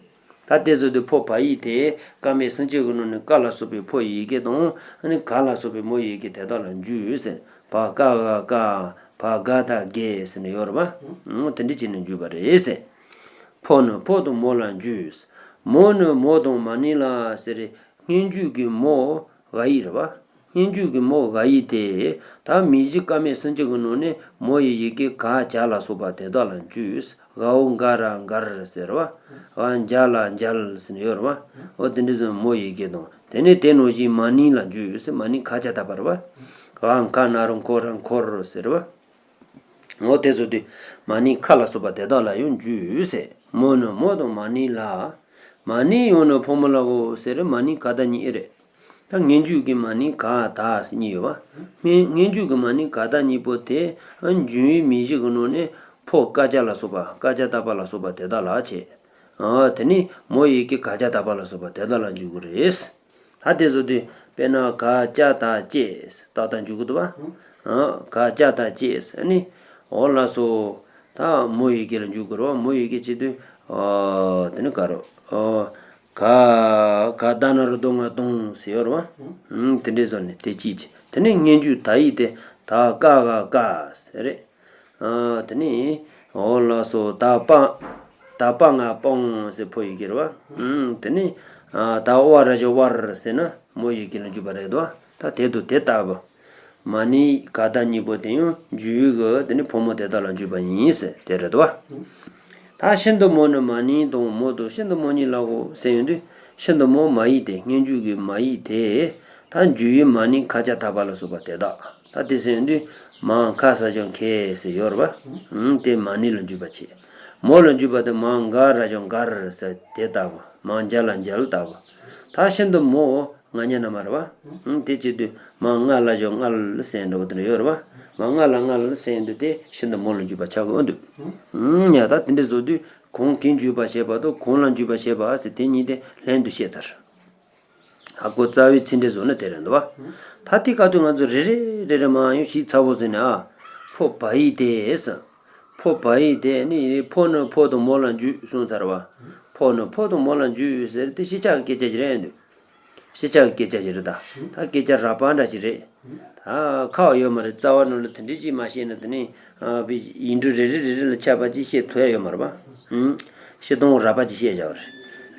ད་དེ་ཚོ་དེ་ཕོ་བ་ཡིག་དེ་ཀ་མད་སུན་ཅི་གི་ནང་ནས་ཀ་ལ་སོགས་པའི་ཕོ་ཡི་གེ་དང་། ཨ་ནི་ག་ལ་སོགས་པའི་མོ་ཡི་གེ་དེ་དག་ལ་འཇུག་ཟེར། བ་ཀ་ག་ཀ། བ་ག་ད་གེ་ཟེར་ནས་ཡོད་རེད་པ། འོ་དེ་འདྲ་བྱས་ནས་འཇུག་པ་རེད་ཟེར། ཕོ་ནི་ཕོ་དང་མོ་ལ་འཇུག་མོ་ནི་མོ་དང་མ་ནིང་ལ་ཟེར། སྔོན་འཇུག་གི་མོ་བ་ཡིག་རེད་པ། སྔོན་འཇུག་གི་མོ་བ་ཡིག་དེ། ད་མིང་གཞི་ཀ་མད་སུན་ཅི་གི་ནང་ནས་མོ་ཡི་ཡི་གེ་ག་ཇ་ལ་སོགས་པ་དེ་དག་ལ་འཇུག་ག་འོ་ག་ར་གར་ཟེར་བ། འོ་འཇ་ལ་འཇལ་ཟེར་ནས་ཡོད་རེད་པ། འོ་དེ་འདྲ་ཚོ་མོ་ཡི་གེ་དང་། དེ་ནས་དེ་ནང་བཞིན་མ་ནིང་ལ་འཇུག་ཟེར། མ་ནིང་ག་ཇ་ད་བ་རེད་པ། འོ་ཁ་ན་རོ་ཁོ་ར་འཁོར་ཟེར་བ། འོ་དེ་ཚོ་དེ་མ་ནིང་ཁ་ལ་སོགས་པ་དེ་དག་ལ་ཡང་འཇུག་ཟེར། མོ་ནི་མོ་དང་མ་ནིང་ལ། མ་ནིང་ཡང་ནི་ཕོ་མོ་ལའོ་ཟེར། མ་ནིང་ག་ད་གཉིས་ཨེ་རེད། ད་སྔོན་འཇུག་གི་མ་ནིང་ག་ད་ཟེར་གཉིས་ཡོད་པ། སྔོན་སྔོན་འཇུག་གི་མ་ནིང་ག་ད་གཉིས་པོ་དེ། ཨ། འཇུག་ཡུལ་མིང་གཞི་གི་ནང་ནས་ཕོ་ཀ་ཇ་ལ་སོགས་པ། ཀ་ཇ་ད་བ་ལ་སོགས་པ་དེ་དག་ལ་བྱེད། ཨ། དེ་ནས་མོ་ཡི་གེ་ག་ཇ་ད་བ་ལ་སོགས་པ་དེ་དག་ལ་འཇུག་གི་རེད། ད་དེ་ཚོ་དེ་དཔེར་ན་ག་ཇ་ད་ཅེས་ཏག་ཏག་འཇུག་གི་འདུག་པ། ཨ། ག་ཇ་ད་ཅེས། ཨ་ནི་འོ་ལགས་སོ། ད་མོ་ཡི་གེ་ལ་འཇུག་དགོས་རེད་པ། མོ་ཡི་གེ་བྱེད་དུས། ཨ། དེ་ནི་ག་རེ། ཨ། ག་ག་ད་ན་རོ་དོ་ང་དོང་ཟེར་ཡོད་རེད་པ། ཨང་། དེ་འདྲས་བཟོས་ནས་དེ་གཅིག་བྱས། དེ་ནས་སྔོན་འཇུག་ད་ཡིག་དེ་ད་ཀ་ག་ཀ་ཟེར་རེད། ཨ། དེ་ནས་འོ་ལགས་སོ། ད་པ་ད་པ་ང་པོང་ཟེར་ཕོ་ཡི་གེ་རེད་པ། ཨང་། དེ་ནས་ཨ། ད་ཝ་ར་ཞབས་ཝར་ཟེར་ན་མོ་ཡི་གེ་ལ་འཇུག་པ་རེད་དོ། ད་དེ་དང་དེ་ལྟ་བུ། མ་ནིང་ག་ད་གཉིས་པོ་དེ་ཡང་འཇུག་ཡུལ་གྱི་དེ་ནི་ཕོ་མོ་དེ་དག་ལ་འཇུག་པ་ཡིན་ཟེར་དེ་རེད་དོ། ད་ཤིན་ཏུ་མོ་ནི་མ་ནིང་དང་མོ་དང་ཤིན་ཏུ་མོ་གཉིས་ལའོ་ཟེར་ཡོང་དུས། ཤིན་ཏུ་མོ་མ་ཡིག་དེ། སྔོན་འཇུག་གི་མ་ཡིག་དེ། ད་འཇུག་ཡུལ་མ་ནིང་ག་ཇ་ད་བ་ལ་སོགས་པ་དེ་དག་ད་དེ་ཟེར་ཡོང་དུས། མ་ག་ས་ཞབས་ག་ཟེར་ཡོད་རེད་པ། ཨང་། དེ་མ་ནིང་ལ་འཇུག་པ་བྱེད། མོ་ལ་འཇུག་པ་དེ་མ་ག་ར་ཞབས་གར་ཟེར་དེ་ལྟ་བུ། མ་འཇ་ལ་འཇལ་ལྟ་བུ། ད་ཤིན་ཏུ་མོ། ང་ཉ་ན་མ་རེད་པ། ཨང་། དེ་བྱེད་དུས་མ་ང་ལ་ཞབས་མངལ་ཟེར་འདྲ་བོ་དེ་འདྲ་ཡོད་རེད་པ། མ་ང་ལ་མངལ་ཟེར་དུས་དེ་ཤིན་ཏུ་མོ་ལ་འཇུག་པ་ཆགས་ཀྱི་འདུག་ཨང་། ཡ། ད་དེ་འདྲ་བཟོ་དུས་གང་གིས་འཇུག་པ་བྱེད་པ་དང་གང་ལ་འཇུག་པ་བྱེད་པ་ཟེར་དེ་གཉིས་དེ་ལྷན་དུ་བཤད་ཚར། ཧ་གོ། རྩ་བའི་ཚིག་འགྲེལ་བཟོ་ན་དེ་རེད་འདུག་པ། ད་དེ་ག་དུས་ང་ཚོ་རེ་རེ་རེ་རེ་མ་ཡོང་ཞིག་ཚ་བོ་ཟེར་ནས། ཨ། ཕོ་བ་ཡིག་དེ་ཟེར། ཕོ་བ་ཡིག་དེ་ནི་ཕོ་ནི་ཕོ་དང་མོ་ལ་འཇུག་གསུངས་ཚར་བ། ཕོ་ནི་ཕོ་དང་མོ་ལ་འཇུས་ཟེར་དེ་ཤེས་བྱ་གི་སྐད་ཆ་ཞིག་རེད་འདུག་ཤེས་བྱ་གི་སྐད་ཆ་ཞིག་རེད་ད། ད་སྐད་ཆ་རགས་པ་འདྲ་ཞིག་རེད། ད་ཁག་ཡོད་མ་རེད། རྩ་བ་ནང་ལ་དེ་འདྲ་ཅིག་མ་ཤེས་ན་དེ་ནི་ཨ་བི་ཡིག་འབྲུ་རེ་རེ་རེ་རེ་ལ་ཁྱབ་པ་ཅིག་བཤད་ཐུབ་ཡ་ཡོད་མ་རེད་པ། ཨུམ། བཤད་སྟངས་རགས་པ་ཅིག་བཤད་བཞག་པ་རེད།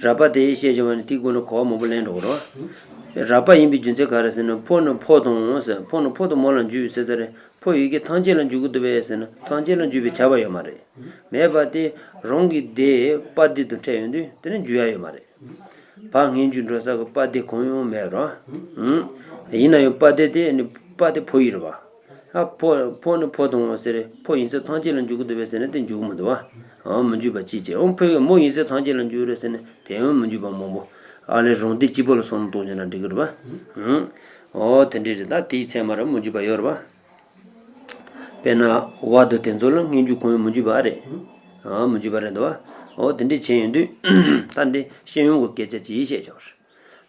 རགས་པ་དེ་བཤད་བཞག་པ་ནི་དེའི་སྒོ་ནས་གོ་བ་མང་པོ་ལེན་འགྲོ་གི་རེད་པ། རགས་པ་ཡིན་པའི་རྒྱུ་མཚན་ག་རེ་ཟེར་ན་ཕོ་ནི་ཕོ་དང་ཟེར་ཕོ་ནི་ཕོ་དང་མོ་ལ་འཇུས་ཟེར་ད་རེད། ཕོ་ཡི་གེ་ཐམས་ཅད་ལ་འཇུག་གི་འདུག་པས་ཟེར་ན་ཐམས་ཅད་ལ་འཇུག་པའི་ཁྱབ་པ་ཡོད་མ་རེད། མེད་པ་དེ་རང་གི་སྡེ་པ་སྡེ་དང་འཕྲད་ཡོང་དུས་དེ་ནི་འཇུག་ཡ་ཡོད་མ་རེད། བ་སྔོན་འཇུག་འགྲོ་ས་གི་པ་སྡེ་གང་ཡང་མེད་རོ། ཡིན་ན་ཡང་པ་སྡེ་དེ་ནི་པ་སྡེ་ཕོ་ཡིག་རེད་པ། ཨ་ཕོ་ཕོ་ནི་ཕོ་དང་ཟེར་ཕོ་ཡིན་ཚད་ཐམས་ཅད་ལ་འཇུག་གི་འདུག་པས་ཟེར་ན་དེ་འཇུག་གི་མི་འདུག་པ། ཨ་མི་འཇུག་པ་ཅིག་བྱས། འོ་ཕོ་ཡིན་མོ་ཡིན་ཚད་ཐམས་ཅད་ལ་འཇུག་རེད་ཟེར་ན་དེ་ཡང་མི་འཇུག་པ་མང་པོ། ཨ་ལས་རང་སྡེ་གཅིག་པོ་ལ་བསམ་བློ་གཏོང་བྱས་ན་འགྲིག་གི་རེད་པ། ཨོ་དེ་འདྲས་རེད། ད་དེའི་ཚད་མ་ར་མི་འཇུག་པ་ཡོད་རེད་པ། དཔེར་ན་བ་དང་དེ་ཚོ་ལ་སྔོན་འཇུག་གང་ཡང་མི་འཇུག་པ་རེད། ཨ་མི་འཇུག་པ་རེད་འདུག་པ། འོ་དེ་འདྲས་བྱས་ཡོང་དུས་ད་འདི་སྤྱི་ཡོངས་ཀྱི་སྐད་ཆ་ཅིག་བཤད་ཆོག་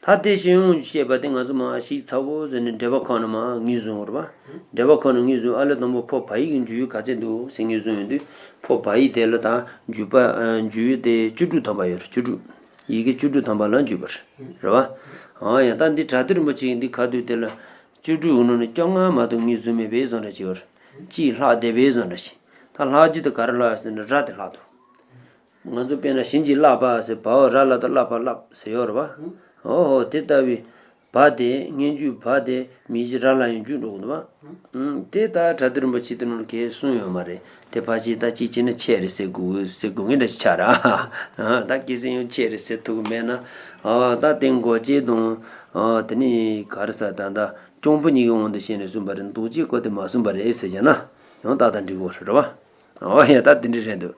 རེད། ད་དེ་སྤྱི་ཡོངས་བཤད་པ་དེ་ང་ཚོ་མར་ཞིབ་ཚགས་པོ་ཟེར་ནས་འགྲེལ་པ་ཁག་ནས་མར་ངོས་བཟུང་བ་རེད་པ། འགྲེལ་པ་ཁག་ནས་ངོས་བཟུང་ཨ་ལས་དང་པོ་ཕོ་བ་ཡིག་གི་འཇུག་ཡུལ་ག་ཚད་འདུག་ཟེར་ངོས་བཟུང་ཡོང་དུས་ཕོ་བ་ཡིག་དེ་ལ་ད་འཇུག་པ་འཇུག་ཡུལ་དེ་བཅུ་དྲུག་ཐམ་པ་ཡོད་རེད། བཅུ་དྲུག་ཡི་གེ་བཅུ་དྲུག་ཐམ་པ་ལ་འཇུག་པ་རེད་པ། ཨ་ཡང་ད་འདི་གྲ་སྒྲིག་རིན་པོ་ཆེ་འདི་ག་དུས་དེ་ལ་བཅུ་དྲུག་ནང་ནས་བཅོ་ལྔ་མ་གཏོགས་ངོས་བཟུང་མེད་པའི་བཟོ་འདྲ་ཞིག་ཡོད་རེད། གཅིག་ལྷག་བསྡད་པའི་བཟོ་འདྲ་ཞིག་ད་ལྷག་རྒྱུ་དེ་ག་རེ་ལྷག་ཟེར་ན་ར་དེ་ལྷག་འདུག་ང་ཚོ་དཔེར་ན་བྱིན་གྱིས་བརླབས་པ་ཟེར་བའོ་ར་ལ་དང་བརླབས་པ་བརླབས་ཟེར་ཡོད་རེད་པ། ཨོ་ཧོ་དེ་ལྟ་བུའི་བ་དེ་སྔོན་འཇུག་བ་དེ་མིང་གཞི་ར་ལ་ཡང་འཇུག་འགྲོ་གི་འདུག་པ། ཨུམ། དེ་ལྟར་གྲ་སྒྲིག་རིན་པོ་ཆེ་དེ་ནང་གས་གསུངས་ཡོད་མ་རེད། དེ་ཕལ་ཆེར་ད་ཅིག་བྱས་ན་ཆད་རེད་ཟེར་དགོས་ཟེར་དགོས་ངེས་འདྲ་ཞིག་ཆགས་ར། ཨ་ད་གལ་སྲིད་ཡང་ཆད་རེད་ཟེར་ཐུབ་ཀྱི་མེད་ན། ཨ་ད་དེ་མགོ་ཅན་དང་། ཨ་དེ་ནས་ག་རེ་ཟ་ད་ད་གཅོང་པོ་གཉིས་ཀྱི་དབང་དུ་བྱས་ནས་གསུངས་པ་རེད། འདུག་ཅེས་གོ་དེ་མ་གསུངས་པ་རེད་ཟེར་བྱས་ན། ཡང་ཏག་ཏག་འགྲིག་གི་རེད་པ། ཨོ་ཡ་ད་དེ་འདྲ་རེད་འདུག་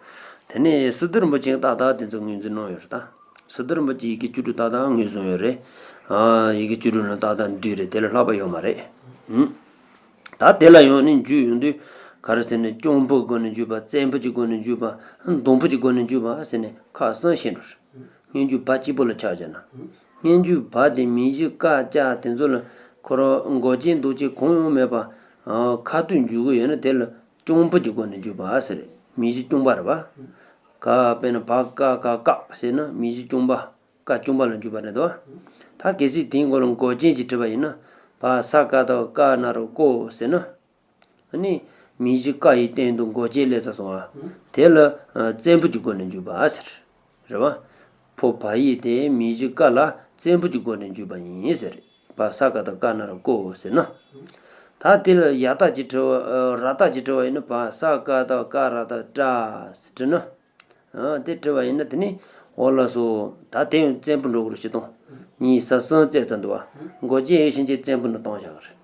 དེ་ནས་སི་ཏུ་རིན་པོ་ཆེས་ཏག་ཏག་དེ་ཚོ་ངོས་འཛིན་གནང་ཡོད་རེད་ད། སི་ཏུ་རིན་པོ་ཆེས་ཡི་གེ་བཅུ་དྲུག་ཏག་ཏག་ངོས་བཟུང་ཡོད་རེད། ཨ་ཡི་གེ་བཅུ་དྲུག་ནང་ཏག་ཏག་འདུས་རེད། དེ་ལས་ལྷག་པ་ཡོད་མ་རེད། ཨུམ། ད་དེ་ལ་ཡང་ནི་འཇུག་ཡོང་དུས་ག་རེ་ཟེར་ནས་གཅོང་པོའི་སྒོ་ནས་འཇུག་པ། བཙན་པོ་གྱི་སྒོ་ནས་འཇུག་པ། ཟླུམ་པོ་གྱི་སྒོ་ནས་འཇུག་པ་ཟེར་ནས་ཁག་གསུམ་བཤད་འགྲོ། སྔོན་འཇུག་བ་གཅིག་པོ་ལ་ཆ་བཞག་ན། སྔོན་འཇུག་བ་དེ་མིང་གཞི་ཀ་ཅ་དེ་ཚོ་ལ་ཁོ་རང་མགོ་ཅན་འདུག་ཅེས་གང་ཡང་མེད་པ། ཁ་ཐུག་འཇུག་གི་ཡོད་ན་དེ་ལ་གཅོང་པོ་གྱི་སྒོ་ནས་འཇུག་པ་ཟེར། མིང་གཞི་གཅོང་པ་རེད་པ། ཀ་དཔེར་ན་བ་ཀ་ཀ་ཀ་ཟེར་ན་མིང་གཞི་གཅོང་པ། ཀ་གཅོང་པ་ལ་འཇུག་པ་རེད་དོ། ད་གལ་སྲིད་དེའི་མགོ་ལ་མགོ་ཅན་ཞིག་བྲིས་པ་ཡིན་ན། བ་ས་ཀ་བཏགས་ཀ་ན་རོ་ཀོ་ཟེར་ན། ཨ་ནི་མིང་གཞི་ཀ་ཡི་སྟེང་དུ་མགོ་ཅན་སླེབས་ཚར་སོང་བ། དེ་ལ་ཨ་བཙན་པོ་གྱི་སྒོ་ནས་འཇུག་པ་ཟེར། རེད་པ། ཕོ་བ་ཡིག་དེ་མིང་གཞི་ཀ་ལ་བཙན་པོ་གྱི་སྒོ་ནས་འཇུག་པ་ཡིན་ཟེར། བ་ས་ཀ་བཏགས་ཀ་ན་རོ་ཀོ་ཟེར་ན། ད་དེ་ལ་ཡ་བཏགས་ཀྱིས་བྲི་བ། ཨ་ར་བཏགས་ཀྱིས་བྲི་བ་ཡིན་ན་བ་ས་ཀ་བཏགས་ཀ་ར་བཏགས་ཀྲ་ཟེར་བྲི་ན། ཨ་དེ་བྲི་བ་ཡིན་ན་དེ་ནི་འོ་ལགས་སོ། ད་དེ་ཡང་བཙན་པོ་འགྲོ་གི་རེད། སྤྱིར་བཏང་གཉིས་གསུམ་བཙན་ཙམ་འདུག་པ། མགོ་ཅན་ཡོད་བཞིན་གྱི་བཙན་པོ་ནི་བཏང་བཞག་གི་རེད།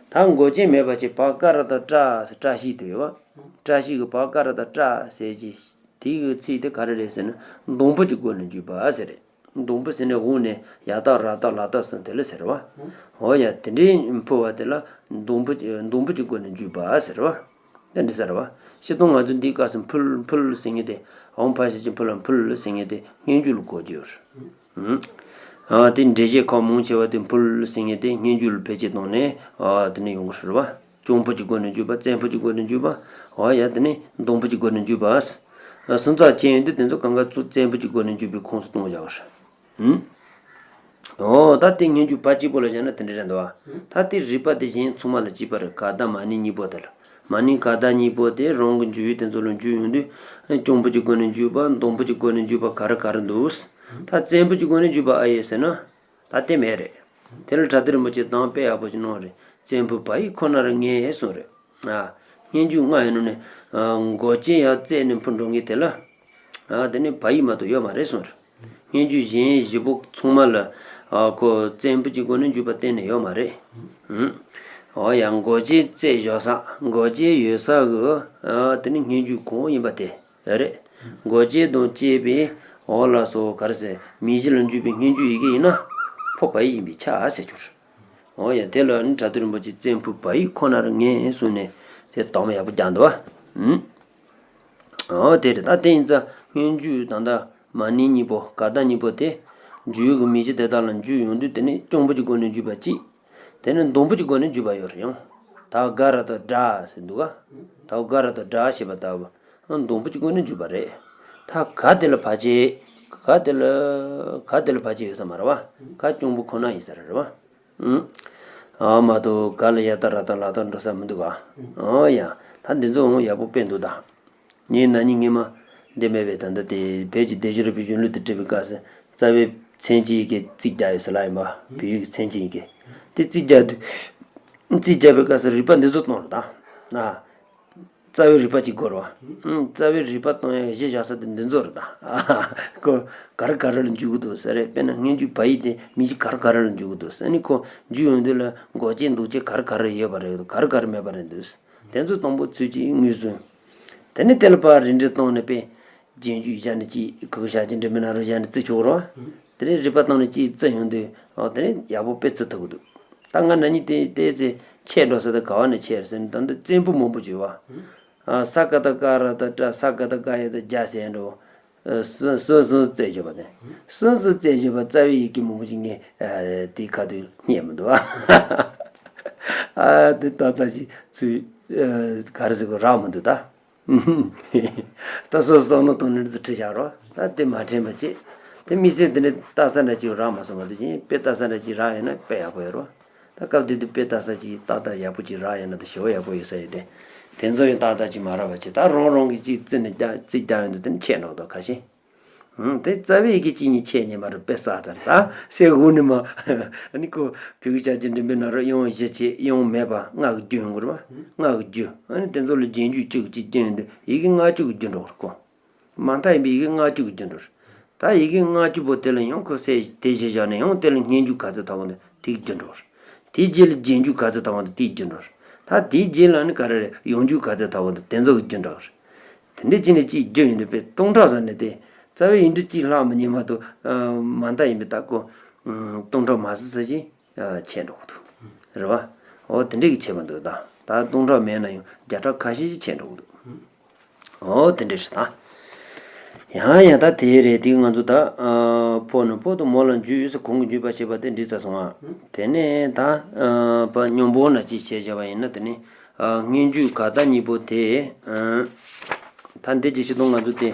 ད་མགོ་ཅན་མེད་པ་ཅིག་བ་ཀ་ར་བཏགས་ཀྲ་ཟེར་བཀྲ་ཤིས་དེ་ཡོད་པ། བཀྲ་ཤིས་ཀྱི་བ་ཀ་ར་བཏགས་ཀྲ་ཟེར་གྱི་དེ་གི་ཚིག་དེ་ག་རེ་རེད་ཟེར་ན་ཟླུམ་པོ་གྱི་སྒོ་ནས་འཇུག་པ་ཟེར་རེད། ཟླུམ་པོ་ཟེར་ནས་དབུགས་ནས་ཡ་བཏགས་ར་བཏགས་ལ་བཏགས་ཟེར་དེ་ལ་ཟེར་བ། འོ་ཡ་དེ་འདྲའི་ཕུལ་བ་དེ་ལ་ཟླུམ་པོ་ཟླུམ་པོ་གྱི་སྒོ་ནས་འཇུག་པ་ཟེར་བ། དེ་འདྲ་ཟེར་བ། སྤྱིར་བཏང་ང་ཚོ་འདིའི་སྐབས་སུ་འཕུལ་འཕུལ་ཟེར་མཁན་དེ་འོང་ཕར་ཞིག་ཅིག་འཕུལ་ལ་འཕུལ་ཟེར་མཁན་དེ་སྔོན་འཇུག་ལ་གོ་རྒྱུ་ཡོད་རེད། ཨ་དེ་འགྲེལ་བཤད་ཁག་མང་ཆེ་བ་དེ་འཕུལ་ཟེར་མཁན་དེ་སྔོན་འཇུག་ལ་བེད་སྤྱོད་བཏང་ནས་ཨ་དེ་ནས་ཡོང་གི་རེད་བ། གཅོང་པོ་གྱི་སྒོ་ནས་འཇུག་པ། བཙན་པོ་གྱི་སྒོ་ནས་འཇུག་པ། འོ་ཡ་དེ་ནས་ཟླུམ་པོ་གྱི་སྒོ་ནས་འཇུག་པ། སུམ་ཚག་ཅན་ཡིན་དུས་དེ་ཚོ་གང་ག་ཚུར་བཙན་པོ་གྱི་སྒོ་ནས་འཇུག་པའི་ཁོངས་སུ་གཏོང་བཞག་པ་རེད། ཨུམ། འོ་ད་དེ་སྔོན་འཇུག་བ་གཅིག་པོ་ལ་བཞག་ན་དེ་འདྲ་རེད་འདུག་བ། ད་དེ་རིགས་པ་དེ་གཞན་ཚང་མ་ལ་གཅིག་པ་རེད། ག་ད་མ་ནིང་གཉིས་པོ་དེ་ལ། མ་ནིང་ག་ད་གཉིས་པོ་དེ་རང་གི་འཇུག་ཡུལ་དེ་ཚོ་ལ་འཇུག་ཡོང་དུས་གཅོང་པོ་གྱི་སྒོ་ནས་འཇུག་པ། ཟླུམ་པོ་གྱི་སྒོ་ནས་འཇུག་པ་ག་རེ་ག་རེ་འདུག་ད་བཙན་པོ་གྱི་སྒོ་ནས་འཇུག་པ་ཨེ་ཡོད་ཟེར་ན། ད་དེ་མེད་རེད། དེ་ལ་གྲ་སྒྲིག་རིན་པོ་ཆེས་གདམས་དཔེ་ཡག་པོ་ཞིག་གནང་རེད། བཙན་པོའི་བ་ཡིག་ཁོ་ན་ར་ངེས་གསུངས་རེད། ཨ། སྔོན་འཇུག་ལྔ་ཡི་ནང་ནས། ཨ། མགོ་ཅན་ཡར་བཙན་ནས་འཕུར་འགྲོ་མཁན་དེ་ལ། ཨ། དེ་ནི་བ་ཡིག་མ་གཏོགས་ཡོད་མ་རེད་གསུངས་རེད། སྔོན་འཇུག་གཞན་བཞི་པོ་ཚང་མ་ལ། ཨ། ཁོ་བཙན་པོ་གྱི་སྒོ་ནས་འཇུག་པ་གཏན་ནས་ཡོད་མ་རེད། ཨུམ། འོ་ཡ་མགོ་ཅན་བཙན་བཞག་ས། མགོ་ཅན་ཡོད་ས་གི། ཨ། དེ་ནི་སྔོན་འཇུག་གང་ཡིན་པ་དེ། རེད། མགོ་ཅན་དང་བཅས་པའི་འོ་ལགས་སོ་ག་རེ་ཟེར། མིང་གཞི་ལ་འཇུག་པའི་སྔོན་འཇུག་ཡི་གེ་ཡིན་ན། ཕོ་བ་ཡིག་ཡིན་པས་ཁྱབ་ཟེར་རྒྱུ་རེད། འོ་ཡ་དེ་ལ་ནི་གྲ་སྒྲིག་རིན་པོ་ཆེས་བཙན་པོའི་བ་ཡིག་ཁོ་ན་ར་ངེས་གསུངས་ནས་དེ་གདམས་ཡག་པོ་རྒྱག་འདུག་བ། ཨུམ། འོ་དེ་རེད། ད་དེ་ཡིན་ཙང་སྔོན་འཇུག་ད་ལྟ་མ་ནིང་གཉིས་པོ་ག་ད་གཉིས་པོ་དེ། འཇུག་ཡུལ་གྱི་མིང་གཞི་དེ་དག་ལ་འཇུག་ཡོང་དུས་དེ་ནི་གཅོང་པོ་གྱི་སྒོ་ནས་འཇུག་པ་གཅིག་དེ་ནི་ཟླུམ་པོ་གྱི་སྒོ་ནས་འཇུག་པ་ཡོད་རེད་ཡང་། ད་ག་ར་བཏགས་གྲ་ཟེར་འདུག་ག་ད་ག་ར་བཏགས་གྲ་ཞེས་པ་ལྟ་བུ། ཟླུམ་པོ་གྱི་སྒོ་ནས་འཇུག་པ་རེད། ད་ག་དེ་ལ་ཕལ་ཆེར། ག་དེ་ལ་ག་དེ་ལ་བར་ཆད་ཡོད་ས་མ་རེད་བ། ག་གཅུང་པོ་ཁོ་ན་ཡིན་ས་རེད་བ། ཨུམ། ཨ་མ་གཏོགས་ག་ལ་ཡ་ད་ར་ད་ལ་ད་འགྲོ་ས་མི་འདུག་ག། ཨོ་ཡ། ད་འདི་ཚོ་ཡག་པོ་དཔེ་འདུག་ད། ངས་ན་ནིང་སྔས་མ་འདི་མེད་པའི་ད་ལྟ་དེ་བོད་ཀྱི་སྡེ་བཞི་རིག་པའི་གཞུང་ལུགས་དེ་འབྲི་བའི་སྐབས་སུ་རྩ་བའི་མཚན་གཅིག་གི་རྩིས་རྒྱག་ཡོད་ས་ལ་ཡིན་པ། བོད་ཡིག་གི་མཚན་གཅིག་གི་དེ་རྩིས་རྒྱག་དུས། རྩིས་རྒྱག་པའི་སྐབས་སུ་རིག་པ་འདི་ཚོ་གཏོང་རོགས་ད། ན། རྩ་བའི་རིག་པ་གཅིག་དགོས་རེད་བ། ཨང་། རྩ་བའི་རིག་པ་གཏོང་ཡ་གཞི་བཞག་ས་དེ་འདི་ཚོ་རེད་ད། ཁོ་ག་རེ་ག་རེ་ལ་འཇུག་གི་འདུག་ཟེར་རེད། དཔེར་ན་སྔོན་འཇུག་བ་ཡིག་དེ་མི་གཞི་ག་རེ་ག་རེ་ལ་འཇུག་གི་འདུག་ཟེར་ནི། ཁོ་འཇུག་ཡོང་དུས་ལ་མགོ་ཅན་འདོགས་ཅན་ག་རེ་ག་རེ་ཡོད་པ་རེད། ག་རེ་ག་རེ་མེད་པ་རེད་འདུག། དེ་ཚོ་དང་པོ་ཚུལ་གཅིག་ངོས་བཟུང་། དེ་ནས་དེ་ལ་ཕར་རིགས་འགྲེ་བཏང་ནས་དཔེ། རྗེས་འཇུག་བཞག་ནས་ཅིག་གུ་གུ་ཞབས་ཀྱུ་འགྲེང་བུའི་ན་རོ་བཞག་ནས་རྩི་ཆོག་རོ། དེ་ནས་རིག་པ་བཏང་ནས་ཅིག་རྩི་ཡོང་དུས། ཨོ་དེ་ནས་ཡག་པོ་དཔེ་རྩི་ཐུབ་ཀྱི་འདུག། ད་ང་ན་ནིང་དེ་ལྟས་ཚེ་ཆད་འགྲོ་ས་དེ་ག་བ་ནས་ཆད་ཟེར་ན། ད་འདི་བཙན་པོ་མང་པོ་བྱོས་བ། ཨ་ས་ཀ་བཏགས་སྐ་ར་བཏགས་སྐྲ། ས་ཀ་བཏགས་སྐ་ཡ་བཏགས་སྐྱ་ཟེར་འགྲོ། ཨ་སུ་སུ་སུ་རྩེ་བྱོས་པ་དེ། སུ་སུ་རྩེ་བྱོས་པ། རྩ་བའི་ཡི་གེ་མང་པོ་ཞིག་ངས་ཨ་དེའི་ཁ་ཐུག་རྙེད་མི་འདུག་ཨ། ཨ་དེ་ཏག་ཏག་ཞིག་ཚུལ་ཨ་ག་རེ་ཟེར་དགོས་རག་མི་འདུག་ད། ད་སོ་སོ་བསམ་བློ་གཏོང་ནས་ཚུར་ཁྲིད་བཞག་རོགས། ད་དེ་མ་དྲན་པ་བྱེད། དེ་དམིགས་བསལ་དེ་ནས་ལྟ་ས་འདྲ་ཅིག་རག་མ་སོང་བ་དེ་བཞིན་དཔེ་ལྟ་ས་འདྲ་ཅིག་རག་ཡོད་ན་དཔེ་ཡག་པོ་ཡོད་རོགས། ད་སྐབས་དེ་དུས་དཔེ་ལྟ་ས་ཅིག་ཏག་ཏག་ཡག་པོ་ཅིག་རག་ཡོད་ན་ད་ཞེ་པོ་ཡག་པོ་ཡོད་ས་ཡོད་དེ། དེ་ཚོ་ཡང་ཏག་ཏག་ཅིག་མ་རག་པ་བྱེད། ད་རང་རང་གིས་ཅིག་རྩིས་ནས་རྩིས་རྒྱག་ཡོང་དུས་དེ་ནས་ཆད་འགྲོ་དོ་ཁ་ཤས། ཨང་། དེ་རྩ་བའི་ཡི་གེ་གཅིག་གཉིས་ཆད་ཉན་པ་རེད། དཔེ་བསགས་ཚར་ད་སེ་འུ་ནི་མ། ཨ་ནི་ཁོ་བོད་ཀྱི་ཆ་རྐྱེན་འགྲེང་བུའི་ན་རོ་དབྱངས་བཞི་བྱས། དབྱངས་མེད་པ་ལྔ་གི་རྒྱུན་ཡོང་གི་རེད་པ། ལྔ་གི་རྒྱུན། ཨ་ནི་དེ་ཚོ་ལ་རྗེས་འཇུག་གཅིག་གཅིག་བསྐྱོན་ཡོང་དུས་ཡི་གེ་ལྔ་བཅུ་གི་རྒྱུན་འགྲོ་གི་རེད་ཁོ། མ་མཐའ་ཡིན་པའི་ཡི་གེ་ལྔ་བཅུ་གི་རྒྱུན་འགྲོ་རེད། ད་ཡི་གེ་ལྔ་བཅུ་པོ་དེ་ལ་ཡང་ཁོ་སེ་དེ་བཞི་བཞག་ནས་ཡང་དེ་ལ་སྔོན་འཇུག་ག་ཚོད་ཐོབ་ཀྱི་འདུག། དེ་གི་རྒྱུན་འགྲོ་རེད། དེའི་རྗེས་ལ་རྗེས་འཇུག་ག་ཚོད་ཐོབ་ཀྱི་འདུག། དེའི་རྒྱུན་འགྲོ་རེད། ད་དེའི་རྗེས་ལ་ནི་ག་རེ་རེད། ཡང་འཇུག་ག་ཚོད་ཐོབ་ཀྱི་འདུག། དེ་ཚོ་གི་རྒྱུན་འགྲོ་རེད། དེ་འདྲ་བྱས་ནས་གཅིག་བརྗོད་ཡོང་དུས་དཔེ་སྟོང་ཕྲག་ཟེར་ནས་དེ། རྩ་བའི་ཡིག་འབྲུ་གཅིག་ལྷག་མ་ཉན་མ་གཏོགས། ཨ་མ་མཐའ་ཡིན་པའི་ད་ཁོ་ཨ་སྟོང་ཕྲག་མ་ཟིན་ཙམ་ཞིག་ཨ་ཆད་འགྲོ་གི་འདུག། རེད་པ། འོ་དེ་འདྲ་གི་ཆད་པ་འདུག། ད་ད་སྟོང་ཕྲག་མེད་ན་ཡང་བརྒྱ་ཕྲག་ཁ་ཤས་ཤིག་ཆད་འགྲོ་གི་འདུག། འོ་དེ་འདྲ་རེད་ད། ཡང་ཡང་ད་དེ་རེད། དེ་ང་ཚོ་ད་ཨ་ཕོ་ནས་པོ་དང་མོ་ལ་འཇུག་ཡོད་ས། གོང་གི་འཇུག་པ་ཞེས་པ་དེ་འགྲིག་ཚར་སོང་ང་། དེ་ནས་ད་ཨ་པ་སྙོམས་པོ་ན་ཅིག་བྱས་བྱས་པ་ཡིན་ན། དེ་ནས་ཨ་སྔོན་འཇུག་ག་ད་གཉིས་པོ་དེ། ཨ་ད་འདི་ཅི་ཞིག་དང་ང་ཚོ་དེ།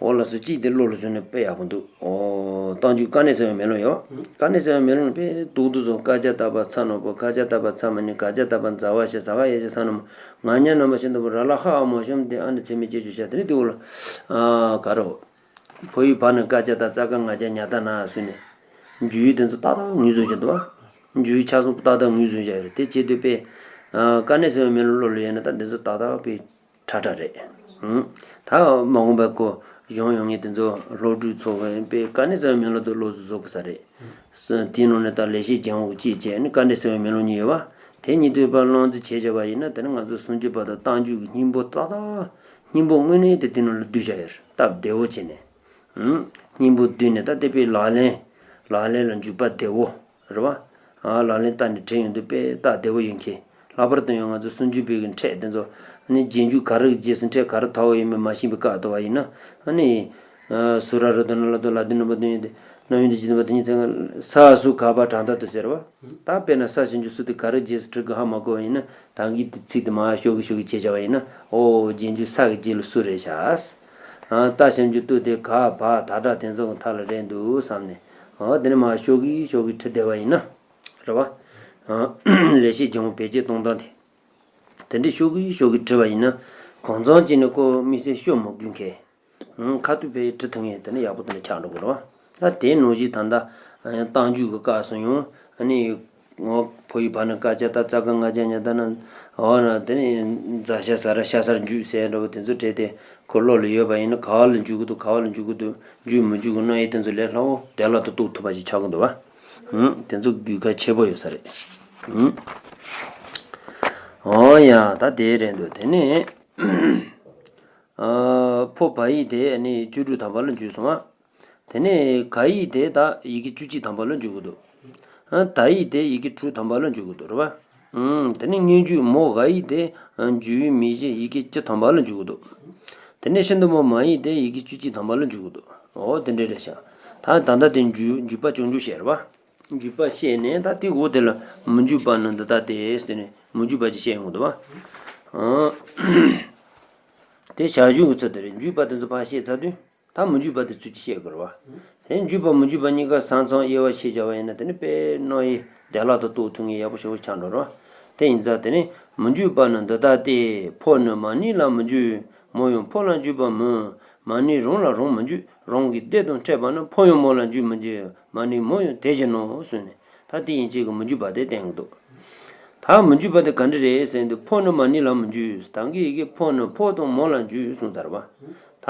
འོ་ལགས་སོ། གཅིག་དེ་བློ་ལ་བཟུང་ནས་དཔེ་ཡག་པོ་འདུག། འོ་རྟགས་འཇུག་དཀའ་གནད་གསལ་བའི་མེ་ལོང་ཡོད། དཀའ་གནད་གསལ་བའི་མེ་ལོང་དཔེ་སྡུག་ཏུ་བཟོ། ཀ་ཅ་ཏ་པ་ཚ་ན་པོ། ཁ་ཅ་ཏ་པ་ཚ་མ་ནི། ག་ཅ་ཏ་པ་ཛ་ཝ་ཞ་ཟ་ཝ་ཡ་ཞ་ས་ན་མོ། ང་ཉ་ན་མ་ཤ་འདོགས་པོ། ར་ལ་ཧ་ཨ་མོ་ཤམ་དེ་ཨ་ནི་ཚེ་མི་སྐྱེ་ཆུ་ཤ། དེ་ནི་དེ་འོ་ལ་ཨ་ག་རོ། ཕོ་ཡི་བ་ན་ཀ་ཅ་ཏ་ཙ་ཀ་ང་ཅ་ཉ་ད་ན་སུ་ནི། འཇུག་ཡུལ་དེ་ཚོ་ཏག་ཏག་ངོས་བཟུང་བཞིན་འདུག་བ། འཇུག་ཡུལ་ཆ་ཚང་ཏག་ཏག་ངོས་བཟུང་བཞག་ཡོད་རེད། དེ་བྱེད་དུས་དཔེ་ཨ་དཀའ་གནད་གསལ་བའི་མེ་ལོང་བློ་ལ་ཡོད་ན་ད་འདི་ཚོ་ཏག་ཏག་དཔེ། ཁྲ་ཁྲ་རེད། ཨང་། ད་མ་འོངས་པ་ཁོ་གཞུང་ཡོང་མཁན་དེ་ཚོ་སློབ་ཕྲུག་ཚོ་གི་དཔེ་དཀའ་གནད་གསལ་བའི་མེ་ལོང་དེ་སློབ་གསོ་བཟོ་དགོས་ས་རེད། ས་དེའི་ནང་ནས་ད་ལེགས་བཤད་ལྗོན་དབང་གཅིག་བྱས་ནས་དཀའ་གནད་གསལ་བའི་མེ་ལོང་གཉིས་ཡོད་པ། དེ་གཉིས་དེ་ཕར་བློ་འཛིན་བྱས་བྱས་པ་ཡིན་ན། དེ་ནི་ང་ཚོ་སུམ་ཅུ་པ་དང་རྟགས་འཇུག་གི་སྙིང་པོ་ཏག་ཏག། སྙིང་པོ་དངོས་གནས་དེ་དེ་ནང་ལ་བསྡུས་བཞག་ཡོད་རེད། སྟབས་བདེ་བོ་བྱས་ནས། ཨང་། སྙིང་པོ་བསྡུས་ནས་ད་དེ་དཔེ་ལག་ལེན། ལག་ལེན་ལ་འཇུག་པ་བདེ་བོ། རེད་བ། ཨ་ལག་ལེན་བལྟས་ནས་དྲན་ཡོང་དུས་དཔེ་སྟབས་བདེ་བོ་ཡོད་མཁན། ལྷག་པར་དུ་ཡང་ང་ཚོ་སུམ་ཅུ་པའི་གི་ཕྲད་དེ་ཚོ། ཨ་ནི་རྗེས་འཇུག་ག་རེ་གི་རྗེས་སུ་ཕྲད་ག་རེ་ཐོབ་པ་ཡིན་མིན་མ་ཤེས་པའི་སྐབས་དུ་བ་ཡིན་ན། ཨ་ནི་ཨ་སུ་ར་རུ་དུ་ན་ལ་དུ་ལ་དུ་ནུ་བ་དུ་ཡིན་ཏེ། རྣམ་དབྱེ་འདི་ཇི་ལྟ་བ་དེ་ཉིད་ཚེ་ས་སུ་ག་བ་དྲང་ད་དུ་ཟེར་བ། ད་དཔེར་ན་ས་ཞབས་ཀྱུ་སུ་དེ་ག་རེ་རྗེས་སུ་འཁྲིད་གི་ཧ་མ་གོ་བ་ཡིན་ན། ད་གི་དེ་ཚིག་དེ་མ་ཤོག་གི་ཤོག་གི་བྱས་བྱ་བ་ཡིན་ན། ཨོ་རྗེས་འཇུག་ས་གི་རྗེས་ལ་སུ་རེད་ཤག། ཨ་ཏ་ཞབས་ཀྱུ་ཏུ་དེ་ག་བ་ད་དྲག་དེ་ཚོ་གི་མཐའ་ལ་རེད་འདུག་བསམ་ནས། ཨོ་དེ་ནས་མ་ཤོག་གི་ཤོག་གི་ཁྲིད་བསྡད་པ་ཡིན་ན། རེད་བ། ཨ་ལེགས་བཤད་ལྗོན་དབང་བེད་སྤྱོད་གཏོང་སྟངས་དེ། དེ་འདྲའི་ཤོག་གི་ཤོག་གི་ཁྲིད་པ་ཡིན་ན། གང་འཚམ་ཅིག་ནས་ཁོ་དམིགས་བསལ་ཤོ་མ་དགོས་མཁན། ཨང་། ཁ་ཐུག་ཕར་ཁྲིད་ཐུབ་མཁན་དེ་ནི་ཡག་པོ་དེ་འདྲ་ཆགས་འགྲོ་གི་རེད་བ། ད་དེ་ནང་བཞིན་ད་ལྟ་ཡང་རྟགས་འཇུག་གི་སྐབས་སུ་ཡང་ཨ་ནི། ཨོ་ཕོ་ཡི་བ་ན་ཀ་ཅ་ཏ་ཙ་ཀ་ང་ཅ་ཉ་ད་ན། འོ་ན་དེ་ནི་ཛ་ཞ་ཟ་ར་ཤ་ཟར་འཇུག་ཟེར་འདྲ་བོ་དེ་ཚོ་བྲིས་ཏེ་ཁོ་བློ་ལ་ཡོད་པ་ཡིན་ན། ག་བ་ལ་འཇུག་གི་འདུག། ག་བ་ལ་འཇུག་གི་འདུག། འཇུག་མི་འཇུག་གི་རྣམ་དབྱེ་དེ་ཚོ་ལས་སླ་བོ་བདེ་བླག་ཏུ་རྟོགས་ཐུབ་པ་ཞིག་ཆགས་ཀྱི་འདུག་བ། ཨང་། དེ་ཚོ་དགོས་གལ་ཆེ་པོ་ཡོད་ས་རེད། ཨང་། འོ་ཡ། ད་དེ་རེད་འདུག། དེ་ནས། ཨ་ཕོ་བ་ཡིག་དེ་ནི་བཅུ་དྲུག་དང་པོ་ལ་འཇུག་སོང་བ། དེ་ནས་ག་ཡིག་དེ་ད་ཡི་གེ་བཅུ་གཅིག་དང་པོ་ལ་འཇུག་གི་འདུག། ཨ་ད་ཡིག་དེ་ཡི་གེ་དྲུག་དང་པོ་ལ་འཇུག་གི་འདུག། རེད་བ། ཨང་། དེ་ནས་སྔོན་འཇུག་མོ་ག་ཡིག་དེ་འཇུག་ཡུལ་མིང་གཞི་ཡི་གེ་བཅུ་དང་པོ་ལ་འཇུག་གི་འདུག། དེ་ནས་ཤིན་ཏུ་མོ་མ་ཡིག་དེ་ཡི་གེ་བཅུ་གཅིག་དང་པོ་ལ་འཇུག་གི་འདུག། འོ་དེ་འདྲ་རེད་ཤག། ད་ད་ལྟ་དེ་འཇུག་འཇུག་པ་སྐྱོང་རྒྱུ་བཤད། རེད་བ། འཇུག་པ་བཤད་ནས་ད་དེ་འོ་དེ་ལ་མི་འཇུག་པ་ནི་འདི་ལྟ་སྟེ་ཟེར་ནས་མི་འཇུག་པ་ཅིག་བཤད་ཡོང་གི་འདུག་བ། ཨང་། དེ་བྱ་གཞུང་གི་ཚུལ་དེ་རེད། འཇུག་པ་དེ་ཚོ་ཕར་བཤད་ཚར་དུས། ད་མི་འཇུག་པ་དེ་ཚུལ་གྱིས་བཤད་དགོས་རེད་བ། དེ་འཇུག་པ་མི་འཇུག་པ་གཉིས་ཀ་ས་མཚམས་དབྱེ་བ་ཕྱེ་བྱ་བ་ཡིན་ན། དེ་ནི་དཔེ་རྣོ་ཡི་བདེ་བླག་ཏུ་རྟོགས་ཐུབ་མཁན་ཡག་པོ་ཞེ་པོ་ཆགས་འགྲོ་རེད་བ། དེ་ཡིན་ཙང་དེ་ནི་མི་འཇུག་པ་ནི་འདི་ལྟ་སྟེ། ཕོ་ནི་མ་ནིང་ལ་མི་འཇུག་མོ་ཡང་ཕོ་ལ་འཇུག་པ་མིན། མ་ནིང་རང་ལ་རང་མི་འཇུག་རང་གི་སྡེ་དང་ཕྲད་པ་ན། ཕོ་ཡང་མོ་ལ་འཇུག་མི་འཇུག་མ་ནིང་མོ་ཡང་དེ་བཞིན་ནོ་གསུངས་ནས། ད་དེ་ཡན་ཆད་ཀྱི་མི་འཇུག་པ་དེ་བསྟན་གྱི་འདུག་ད་མི་འཇུག་པ་དེ་ག་འདྲ་རེད་ཟེར་དུས། ཕོ་ནི་མ་ནིང་ལ་མི་འཇུག་ད་གིན་ཡི་གེ་ཕོ་ནི་ཕོ་དང་མོ་ལ་འཇུག་གསུངས་ཚར་བ། ད་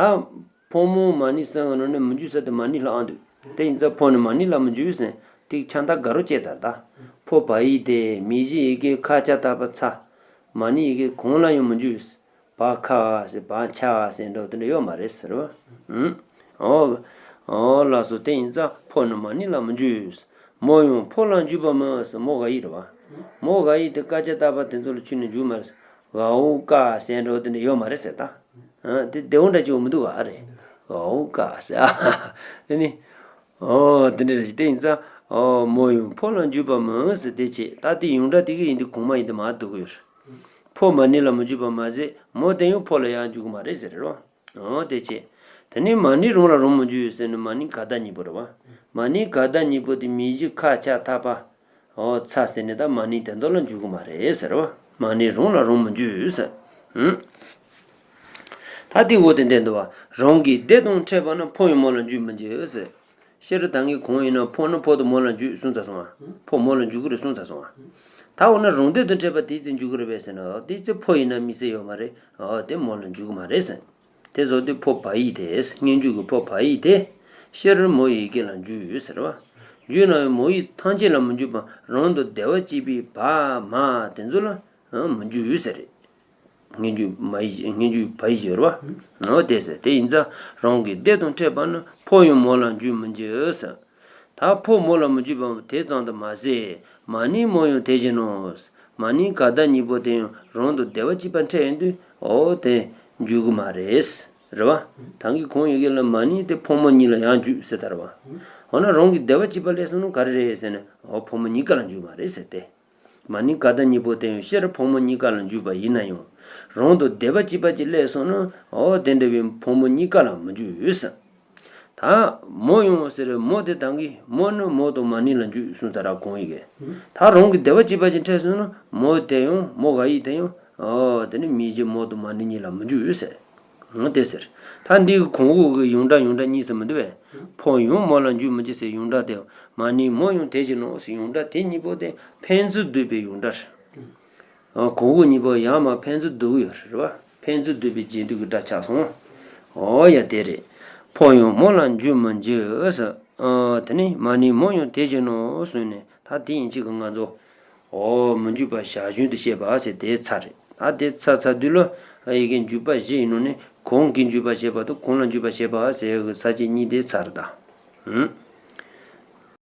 ཕོ་མོ་མ་ནིང་གསུམ་གྱི་ནང་ནས་མི་འཇུག་ས་དེ་མ་ནིང་ལ་ཨང་འདུག་དེ་ཡིན་ཙང་ཕོ་ནི་མ་ནིང་ལ་མི་འཇུག་ཟེར་དེ་ཆ་འདག་དགའ་རོགས་བྱས་ཚར། ད་ཕོ་བ་ཡིག་དེ་མིང་གཞི་ཡི་གེ་ཁ་ཆ་ཏ་པ་ཚ། མ་ནིང་ཡི་གེ་གང་ལ་ཡང་མི་འཇུག་བ་ཁ་ཟེར་བ་ཆ་ཟེར་འདྲ་དེ་འདྲ་ཡོད་མ་རེད་ཟེར་བ། ཨུམ། ཨོ། ཨོ་ལགས་སོ། དེ་ཡིན་ཙང་ཕོ་ནི་མ་ནིང་ལ་མི་འཇུག་མོ་ཡང་ཕོ་ལ་འཇུག་པ་མིན་ཟེར། མོ་ག་ཡིག་རེད་བ། མོ་ག་ཡིག་དེ་ཀ་ཅ་ཏ་པ་དེ་ཚོ་ལ་ཁྱོན་ནས་འཇུག་མ་རེད་ཟེར། ག་འོ་ཀ་ཟེར་འདྲ་དེ་འདྲ་ཡོད་མ་རེད་ཟེར་ད། ཨ། དེ་བདེ་བོ་འདྲ་ཅིག་མི་འདུག་ག་ཨ་རེད། ག་འོ་ཀ་ཟེར། ཨ། དེ་ནི། ཨོ། དེ་འདྲ་རེད། དེ་ཡིན་ཙང་། ཨོ། མོ་ཡང་ཕོ་ལ་འཇུག་པ་མིན་ཟེར་དེ་བྱས། ད་དེ་ཡོངས་གྲགས་དེ་གི་ཡིན་དུས་གོང་མ་ཡིན་དུས་མར་འདུག་གི་ཡོད་རེད། ཕོ་མ་ནིང་ལ་མི་འཇུག་པ་མ་ཟད། མོ་དེ་ཡང་ཕོ་ལ་ཡང་འཇུག་གི་མ་རེད་ཟེར་རེད་བ། ཨོ། དེ་བྱས། དེ་ནས་མ་ནིང་རང་ལ་རང་མི་འཇུག་ཟེར་ནས། མ་ནིང་ག་བཏགས་གཉིས་པོ་རེད་བ། མ་ནིང་ག་བཏགས་གཉིས་པོ་དེ་མིང་གཞི་ཁ་ཆ་ཏ་པ། ཨོ། ཚ་ཟེར་ནས་ད་མ་ནིང་དེ་ཚོ་ལ་འཇུག་གི་མ་རེད་ཟེར་བ། མ་ནིང་རང་ལ་རང་མི་འཇུག་ཟེར། ཨུམ། ད་དེ་འོ་དེ་བསྟན་འདུག་བ། རང་གི་སྡེ་དང་ཕྲད་པ་ན། ཕོ་ཡང་མོ་ལ་འཇུག་མི་འཇུག་ཟེར། སྤྱིར་ད་གིན་གོང་ཡིན་ན་ཕོ་ནི་ཕོ་དང་མོ་ལ་འཇུག་གསུངས་ཚར་སོང་བ། ཕོ་མོ་ལ་འཇུག་གི་རེད་གསུངས་ཚར་སོང་བ། ད་འོ་ན་རང་སྡེ་དང་ཕྲད་པ་དེའི་ཚེ་འཇུག་གི་རེད་པས་ཟེར་ན། དེའི་ཚེ་ཕོ་ཡིན་ན་དམིགས་བསལ་ཡོད་མ་རེད། ཨོ། དེ་མོ་ལ་འཇུག་གི་མ་རེད་ཟེར། དེ་བཟོ་དུས་ཕོ་བ་ཡིག་དེ། སྔོན་འཇུག་གི་ཕོ་བ་ཡིག་དེ་སྤྱིར་མོ་ཡི་གེ་ལ་འཇུག་ཡོད་ཟེར་བ། འཇུག་ན་ཡང་མོ་ཡིག་ཐམས་ཅད་ལ་མི་འཇུག་པ། རང་དང་སྡེ་པ་གཅིག་པའི་བ་མ་དེ་ཚོ་ལ་མི་འཇུག་ཡོད་ཟེར་རེད། སྔོན་འཇུག་མ་ཡིག་སྔོན་འཇུག་བ་ཡིག་ཡོད་རེད་བ། འོ་དེ་ཟེར། དེ་ཡིན་ཙང་རང་གི་སྡེ་དང་ཕྲད་པ་ན། ཕོ་ཡང་མོ་ལ་འཇུག་མི་འཇུག་ཟེར། ད་ཕོ་མོ་ལ་མི་འཇུག་པ་དེ་ཙམ་དུ་མ་ཟད། མ་ནིང་མོ་ཡང་དེ་བཞིན་ནོ། མ་ནིང་ག་བཏགས་གཉིས་པོ་དེ་ཡང་རང་དང་སྡེ་པ་གཅིག་པ་ཕྲད་ཡོང་དུས། ཨོ། དེ་འཇུག་གི་མ་རེད། རེད་བ། ད་གིན་གོང་ཡི་གེ་ལ་མ་ནིང་དེ་ཕོ་མོ་གཉིས་ལ་ཡང་འཇུག་ཟེར་ད་རེད་བ། འོ་ན་རང་གི་སྡེ་པ་གཅིག་པ་སླེབས་སོང་ན་ག་རེ་རེད་ཟེར་ན། ཨོ། ཕོ་མོ་གཉིས་ཀ་ལ་འཇུག་མ་རེད་ཟེར་ཏེ། མ་ནིང་ག་བཏགས་གཉིས་པོ་དེ་ཡང་སྤྱིར་ཕོ་མོ་གཉིས་ཀ་ལ་འཇུག་པ་ཡིན་ན་ཡང་། རང་དང་སྡེ་པ་གཅིག་པ་གཅིག་སླེབས་སོང་ན། ཨོ། དེ་འདྲ་བའི་ཕོ་མོ་གཉིས་ཀ་ལ་མི་འཇུག་ཟེར། ད་མོ་ཡང་ཟེར། མོ་དེ་ད་གིན་མོ་ནི་མོ་དང་མ་ནིང་ལ་འཇུག་གསུངས་ཚར་ར་གོང་ཡི་གེ། ད་རང་གི་སྡེ་པ་གཅིག་པ་གཅིག་ཕྲད་སོང་ན། མོ་དེ་ཡང་མོ་ག་ཡིག་དེ་ཡང་། ཨོ། དེ་ནི་མིང་གཞི་མོ་དང་མ་ནིང་གཉིས་ལ་མི་འཇུག་ཟེར། འོ་དེ་ཟེར། ད་འདི་གི་གོང་འོག་གི་ཡོངས་གྲགས་ཡོངས་གྲགས་གཉིས་ཟེར་མི་འདུག་པས། ཕོ་ཡང་མོ་ལ་འཇུག་མི་འཇུག་ཟེར་ཡོངས་གྲགས་དེ། མ་ནིང་མོ་ཡང་དེ་བཞིན་ནོ་ཟེར་ཡོངས་གྲགས་དེ་གཉིས་པོ་དེ་ཕན་ཚུན་བསྡུས་པའི་ཡོངས་གྲགས་རེད། ཨ། གོང་འོག་གཉིས་པོ་ཡང་མ་ཕན་ཚུན་བསྡུས་ཡོད་རེད་བ། ཕན་ཚུན་བསྡུས་པའི་རྗེས་ཟློས་ཀྱི་སྒྲ་ཆགས་སོང་། འོ་ཡ། དེ་རེད། ཕོ་ཡང་མོ་ལ་འཇུག་མི་འཇུག་ཟེར། ཨ། དེ་ནི་མ་ནིང་མོ་ཡང་དེ་བཞིན་ནོ་གསུངས་ནས། ད་དེ་ཡན་ཆད་ཀྱི་ང་ཚོ། འོ། མི་འཇུག་པ་ཞར་བྱུང་དུ་བཤད་པ་ཟེར་དེ་ཚར་རེད། ད་དེ་ཚར་ཚར་དུས་ལ། ཨ། ཡི་གེ་འཇུག་པ་བཞི་ཡི་ནང་ནས་གང་གིས་འཇུག་པ་བྱེད་པ་དང་གང་ལ་འཇུག་པ་བྱེད་པ་ཟེར་གྱི་ས་བཅད་གཉིས་དེ་ཚར་རེད་ད། ཧུམ།